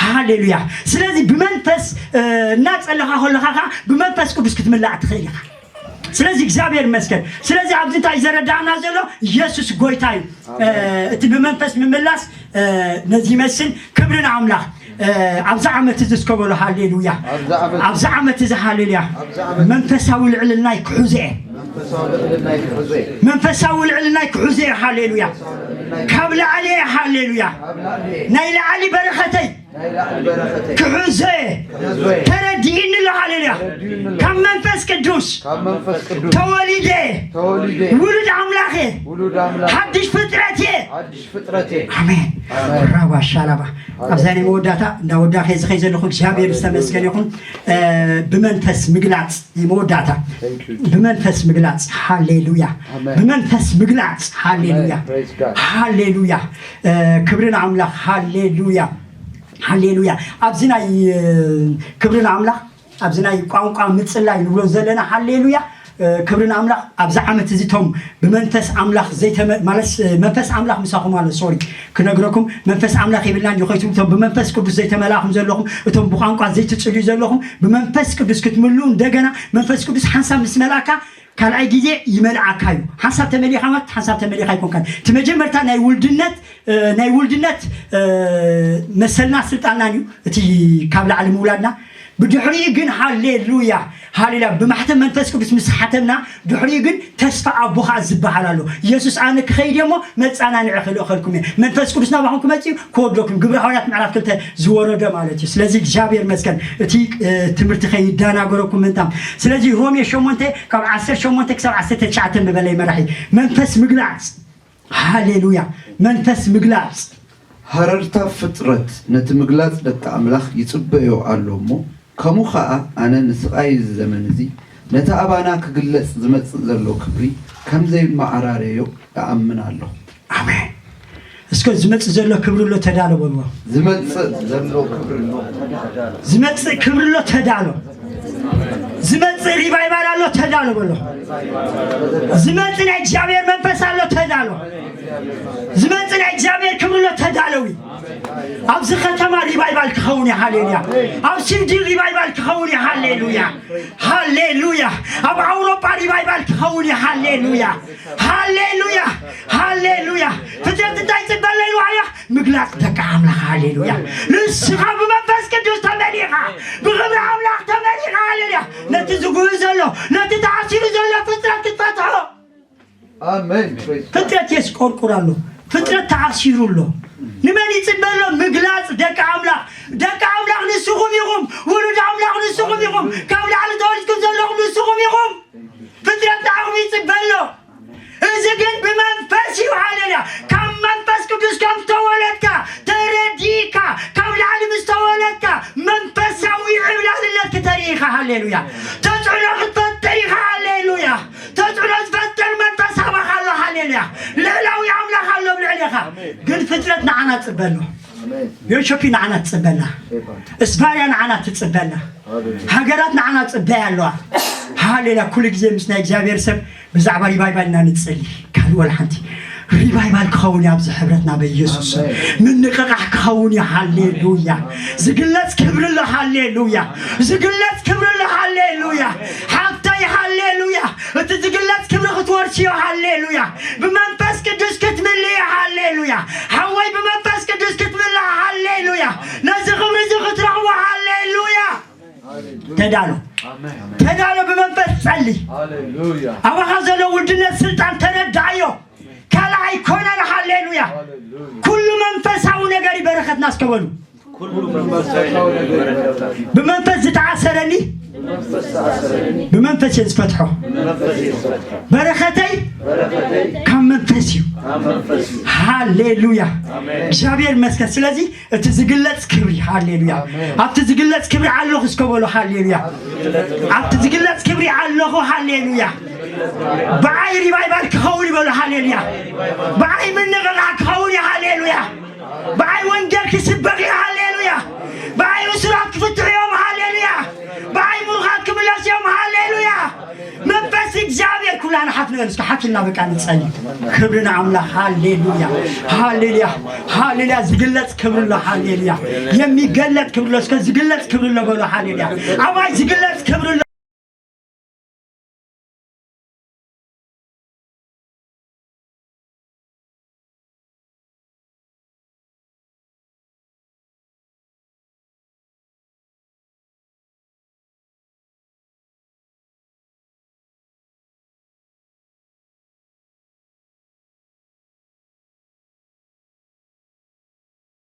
ሃሌሉያ። ስለዚ ብመንፈስ፣ እ፣ እናጸለኻ ከለኻ ኸዓ ብመንፈስ ቅዱስ ክትምላእ ትኽእል ኢኻ። ስለዚ እግዚኣብሔር ይመስገን። ስለዚ ኣብዚ እንታይ ዘረዳእና ዘሎ? ኢየሱስ ጎይታ እዩ። እ፣ እቲ ብመንፈስ ምምላስ፣ እ፣ ነዚ ይመስል። ክብሪ ንኣምላኽ። እ፣ ኣብዚ ዓመት እዚ እስከ በሉ ሃሌሉያ። ኣብዚ ዓመት ኣብዚ ዓመት እዚ ሃሌሉያ። ኣብዚ ዓመት መንፈሳዊ ልዕልናይ ክሕዞ እየ። መንፈሳዊ ልዕልናይ ክሕዞ እየ። መንፈሳዊ ልዕልናይ ክሕዞ እየ። ሃሌሉያ። ካብ ላዕሊ እየ። ሃሌሉያ። ካብ ላዕሊ እየ። ናይ ላዕሊ በረኸተይ ናይ ላዕሊ በረኸተይ ክሕዞ እየ። ክሕዞ እየ። ተረዲእኒ ኣሎ። ሃሌሉያ። ተረዲእኒ ኣሎ። ካብ መንፈስ ቅዱስ ካብ መንፈስ ቅዱስ ተወሊደ እየ። ተወሊደ እየ። ውሉድ ኣምላኽ እየ። ውሉድ ኣምላኽ እየ። ሓድሽ ፍጥረት እየ። ሓድሽ ፍጥረት እየ። ኣሜን። ኣሜን። ራባ ሻላባ። ኣብዛ ናይ መወዳእታ እንዳወዳእኩ ዝኸይ ዘለኹ እግዚኣብሔር ዝተመስገነ ይኹን። እ፣ ብመንፈስ ምግላጽ ናይ መወዳእታ። Thank you. ብመንፈስ ምግላጽ። ሃሌሉያ። ኣሜን። ብመንፈስ ምግላጽ። ሃሌሉያ። ኣሜን። Praise God. ሃሌሉያ። እ፣ ክብሪ ንኣምላኽ። ሃሌሉያ። ሃሌሉያ። ኣብዚ ናይ፣ እ፣ ክብሪ ንኣምላኽ፣ ኣብዚ ናይ ቋንቋ ምጽላይ ንብሎ ዘለና ሃሌሉያ፣ እ፣ ክብሪ ንኣምላኽ። ኣብዚ ዓመት እዚ እቶም ብመንፈስ ኣምላኽ ዘይተመ-፣ ማለት፣ እ፣ መንፈስ ኣምላኽ ምሳኹም ኣሎ። ሶሪ ክነግረኩም፣ መንፈስ ኣምላኽ የብልናን እዩ ከይትብሉ፣ እቶም ብመንፈስ ቅዱስ ዘይተመላእኹም ዘለኹም፣ እቶም ብቋንቋ ዘይትጽልዩ ዘለኹም፣ ብመንፈስ ቅዱስ ክትምልኡ፣ እንደገና መንፈስ ቅዱስ ሓንሳብ ምስ መልኣካ ካልኣይ ግዜ ይመልኣካ እዩ። ሓንሳብ ተመሊኻ ማለት ሓንሳብ ተመሊኻ ኣይኮንካን። እቲ መጀመርታ ናይ ውልድነት፣ እ፣ ናይ ውልድነት፣ እ፣ መሰልና ስልጣንናን እዩ፣ እቲ ካብ ላዕሊ ምውላድና። ብድሕሪኡ ግን ሃሌሉያ፣ ሃሌሉያ፣ ብማሕተም መንፈስ ቅዱስ ምስ ሓተምና፣ ድሕሪኡ ግን ተስፋ ኣቦ ኸኣ ዝበሃል ኣሎ። ኢየሱስ ኣነ ክኸይድ እየ እሞ መጻናንዒ ክልእኸልኩም እየ። መንፈስ ቅዱስ ናባኹም ክመጽእ እዩ፣ ክወርደኩም። ግብረ ሃዋርያት ምዕራፍ ክልተ ዝወረደ ማለት እዩ። ስለዚ እግዚኣብሔር ይመስገን፣ እቲ፣ እ፣ ትምህርቲ ከይዳናገረኩም ምንታም። ስለዚ ሮሜ ሸሞንተ ካብ ዓሰርተ ሸሞንተ ክሳብ ዓሰርተ ትሽዓተ ንበለይ መራሒ። መንፈስ ምግላጽ። ሃሌሉያ። መንፈስ ምግላጽ። ሃረርታ ፍጥረት ነቲ ምግላጽ ደቂ ኣምላኽ ይጽበዮ ኣሎ እሞ፣ ከምኡ ኸኣ ኣነ ንስቓይ እዚ ዘመን እዚ ነቲ ኣባና ክግለጽ ዝመጽእ ዘሎ ክብሪ ከም ዘይመዓራረዮ እኣምን ኣለኹ። ኣሜን። እስከ ዝመጽእ ዘሎ ክብሪ ኣሎ ተዳሎ በልዎ። ዝመጽእ ዘሎ ክብሪ ኣሎ። ዝመጽእ ክብሪ ኣሎ ተዳሎ። ዝመጽእ ሪቫይቫል ኣሎ ተዳሎ በሎ። ዝመጽእ ናይ እግዚኣብሔር መንፈስ ኣሎ ተዳሎ። ዝመጽእ ናይ እግዚኣብሔር ክብሪ ኣሎ ተዳለዊ። ኣብዚ ከተማ ሪቫይቫል ክኸውን እዩ። ሃሌሉያ። ኣብ ስዊድን ሪቫይቫል ክኸውን እዩ። ሃሌሉያ። ሃሌሉያ። ኣብ ኣውሮጳ ሪቫይቫል ክኸውን እዩ። ሃሌሉያ። ሃሌሉያ። ሃሌሉያ። ፍጥረት እንታይ ይጽበ ኣሎ ኢልዋ እያ? ምግላጽ ደቂ ኣምላኽ። ሃሌሉያ። ንስኻ ብመንፈስ ቅዱስ ተመሊኻ፣ ብኽብሪ ኣምላኽ ተመሊኻ። ሃሌሉያ። ነቲ ዝጉህ ዘሎ፣ ነቲ ተኣሲሩ ዘሎ ፍጥረት ክትፈትሖ። ኣሜን። Praise God. ፍጥረት የስቆርቁር ኣሎ። ፍጥረት ተኣሲሩ ኣሎ። ንመን ይጽበ ኣሎ? ምግላጽ ደቂ ኣምላኽ። ደቂ ኣምላኽ ንስኹም ኢኹም። ውሉድ ኣምላኽ ንስኹም ኢኹም። ካብ ላዕሊ ተወሊድኩም ዘለኹም ንስኹም ኢኹም። ፍጥረት ንዓኹም ይጽበ ኣሎ። እዚ ግን ብመንፈስ እዩ። ሃሌሉያ። ካብ መንፈስ ቅዱስ ከም ዝተወለድካ ተረዲእካ፣ ካብ ላዕሊ ምስ ተወለድካ መንፈሳዊ ዕብላልነት ክተርኢ ኢኻ። ሃሌሉያ። ተጽዕኖ ክትፈጥር ኢኻ። ሃሌሉያ። ተጽዕኖ ዝፈጥር መንፈስ ኣባኻ ኣሎ። ሃሌሉያ። ልዕላዊ ኣምላኽ ኣሎ ኣብ ልዕሌኻ። ግን ፍጥረት ንዓና ትጽበ ኣሎ። ዮንሾፒ ንዓና ትጽበና። እስባርያ ንዓና ትጽበና። ሃገራት ንዓና ትጽበያ ኣለዋ። ሃሌሉያ። ኩሉ ግዜ ምስ ናይ እግዚኣብሔር ሰብ ብዛዕባ ሪቫይቫል ኢና ንጽሊ። ካልእ ወላ ሓንቲ ሪቫይቫል ክኸውን እዩ ኣብዚ ሕብረትና በኢየሱስ ስም። ኣሜን። ምንቕቓሕ ክኸውን እዩ። ሃሌሉያ። ዝግለጽ ክብሪ ኣሎ። ሃሌሉያ። ዝግለጽ ክብሪ ኣሎ። ሃሌሉያ። ሓፍተይ ሃሌሉያ። እቲ ዝግለጽ ክብሪ ክትወርሲ እዩ። ሃሌሉያ። ብመንፈስ ቅዱስ ክትምልእ እዩ። ሃሌሉያ። ሓወይ ብመንፈስ ቅዱስ ክትምልእ። ሃሌሉያ። ነዚ ክብሪ እዚ ክትረኽቦ። ሃሌሉያ። ተዳሎ። ኣሜን። ተዳሎ ብመንፈስ ጸሊ። ሃሌሉያ። ኣባኻ ዘሎ ውልድነት ስልጣን ተረዳኣዮ። ካልእ ኣይኮነን። ሃሌሉያ። ሃሌሉያ። ኩሉ መንፈሳዊ ነገር እዩ በረኸትና እስከ በሉ። ኩሉ መንፈሳዊ ነገር እዩ በረኸትና። ብመንፈስ ዝተኣሰረኒ ብመንፈስ እየ ዝፈትሖ። ብመንፈስ እየ ዝፈትሖ። በረኸተይ በረኸተይ ካብ መንፈስ እዩ። ካብ መንፈስ እዩ። ሃሌሉያ። ኣሜን። እግዚኣብሔር ይመስገን። ስለዚ እቲ ዝግለጽ ክብሪ፣ ሃሌሉያ። ኣሜን። ኣብቲ ዝግለጽ ክብሪ ኣለኹ እስከ በሉ፣ ሃሌሉያ። ኣብቲ ዝግለጽ ክብሪ ኣለኹ፣ ሃሌሉያ። ብዓይ ሪቫይቫል ክኸውን ይበሉ፣ ሃሌሉያ። ብዓይ ምንቕቓሕ ክኸውን እዩ፣ ሃሌሉያ። ብዓይ ወንጌል ክስበኽ እዩ፣ ሃሌሉያ። ብዓይ እሱራት ክፍትሑ እዮም፣ ሃሌሉያ። ብዓይ ምሩኻት ክምለሱ እዮም፣ ሃሌሉያ። መንፈስ እግዚኣብሔር ኩላና ሓፍ ንበል እስከ፣ ሓፍ ኢልና በቃ ንጸሊ። ክብሪ ንኣምላኽ። ሃሌሉያ፣ ሃሌሉያ፣ ሃሌሉያ። ዝግለጽ ክብሪ ኣሎ። ሃሌሉያ። የሚገለጥ ክብሪ ኣሎ። እስከ ዝግለጽ ክብሪ ኣሎ በሉ። ሃሌሉያ። ኣባይ ዝግለጽ ክብሪ ኣሎ።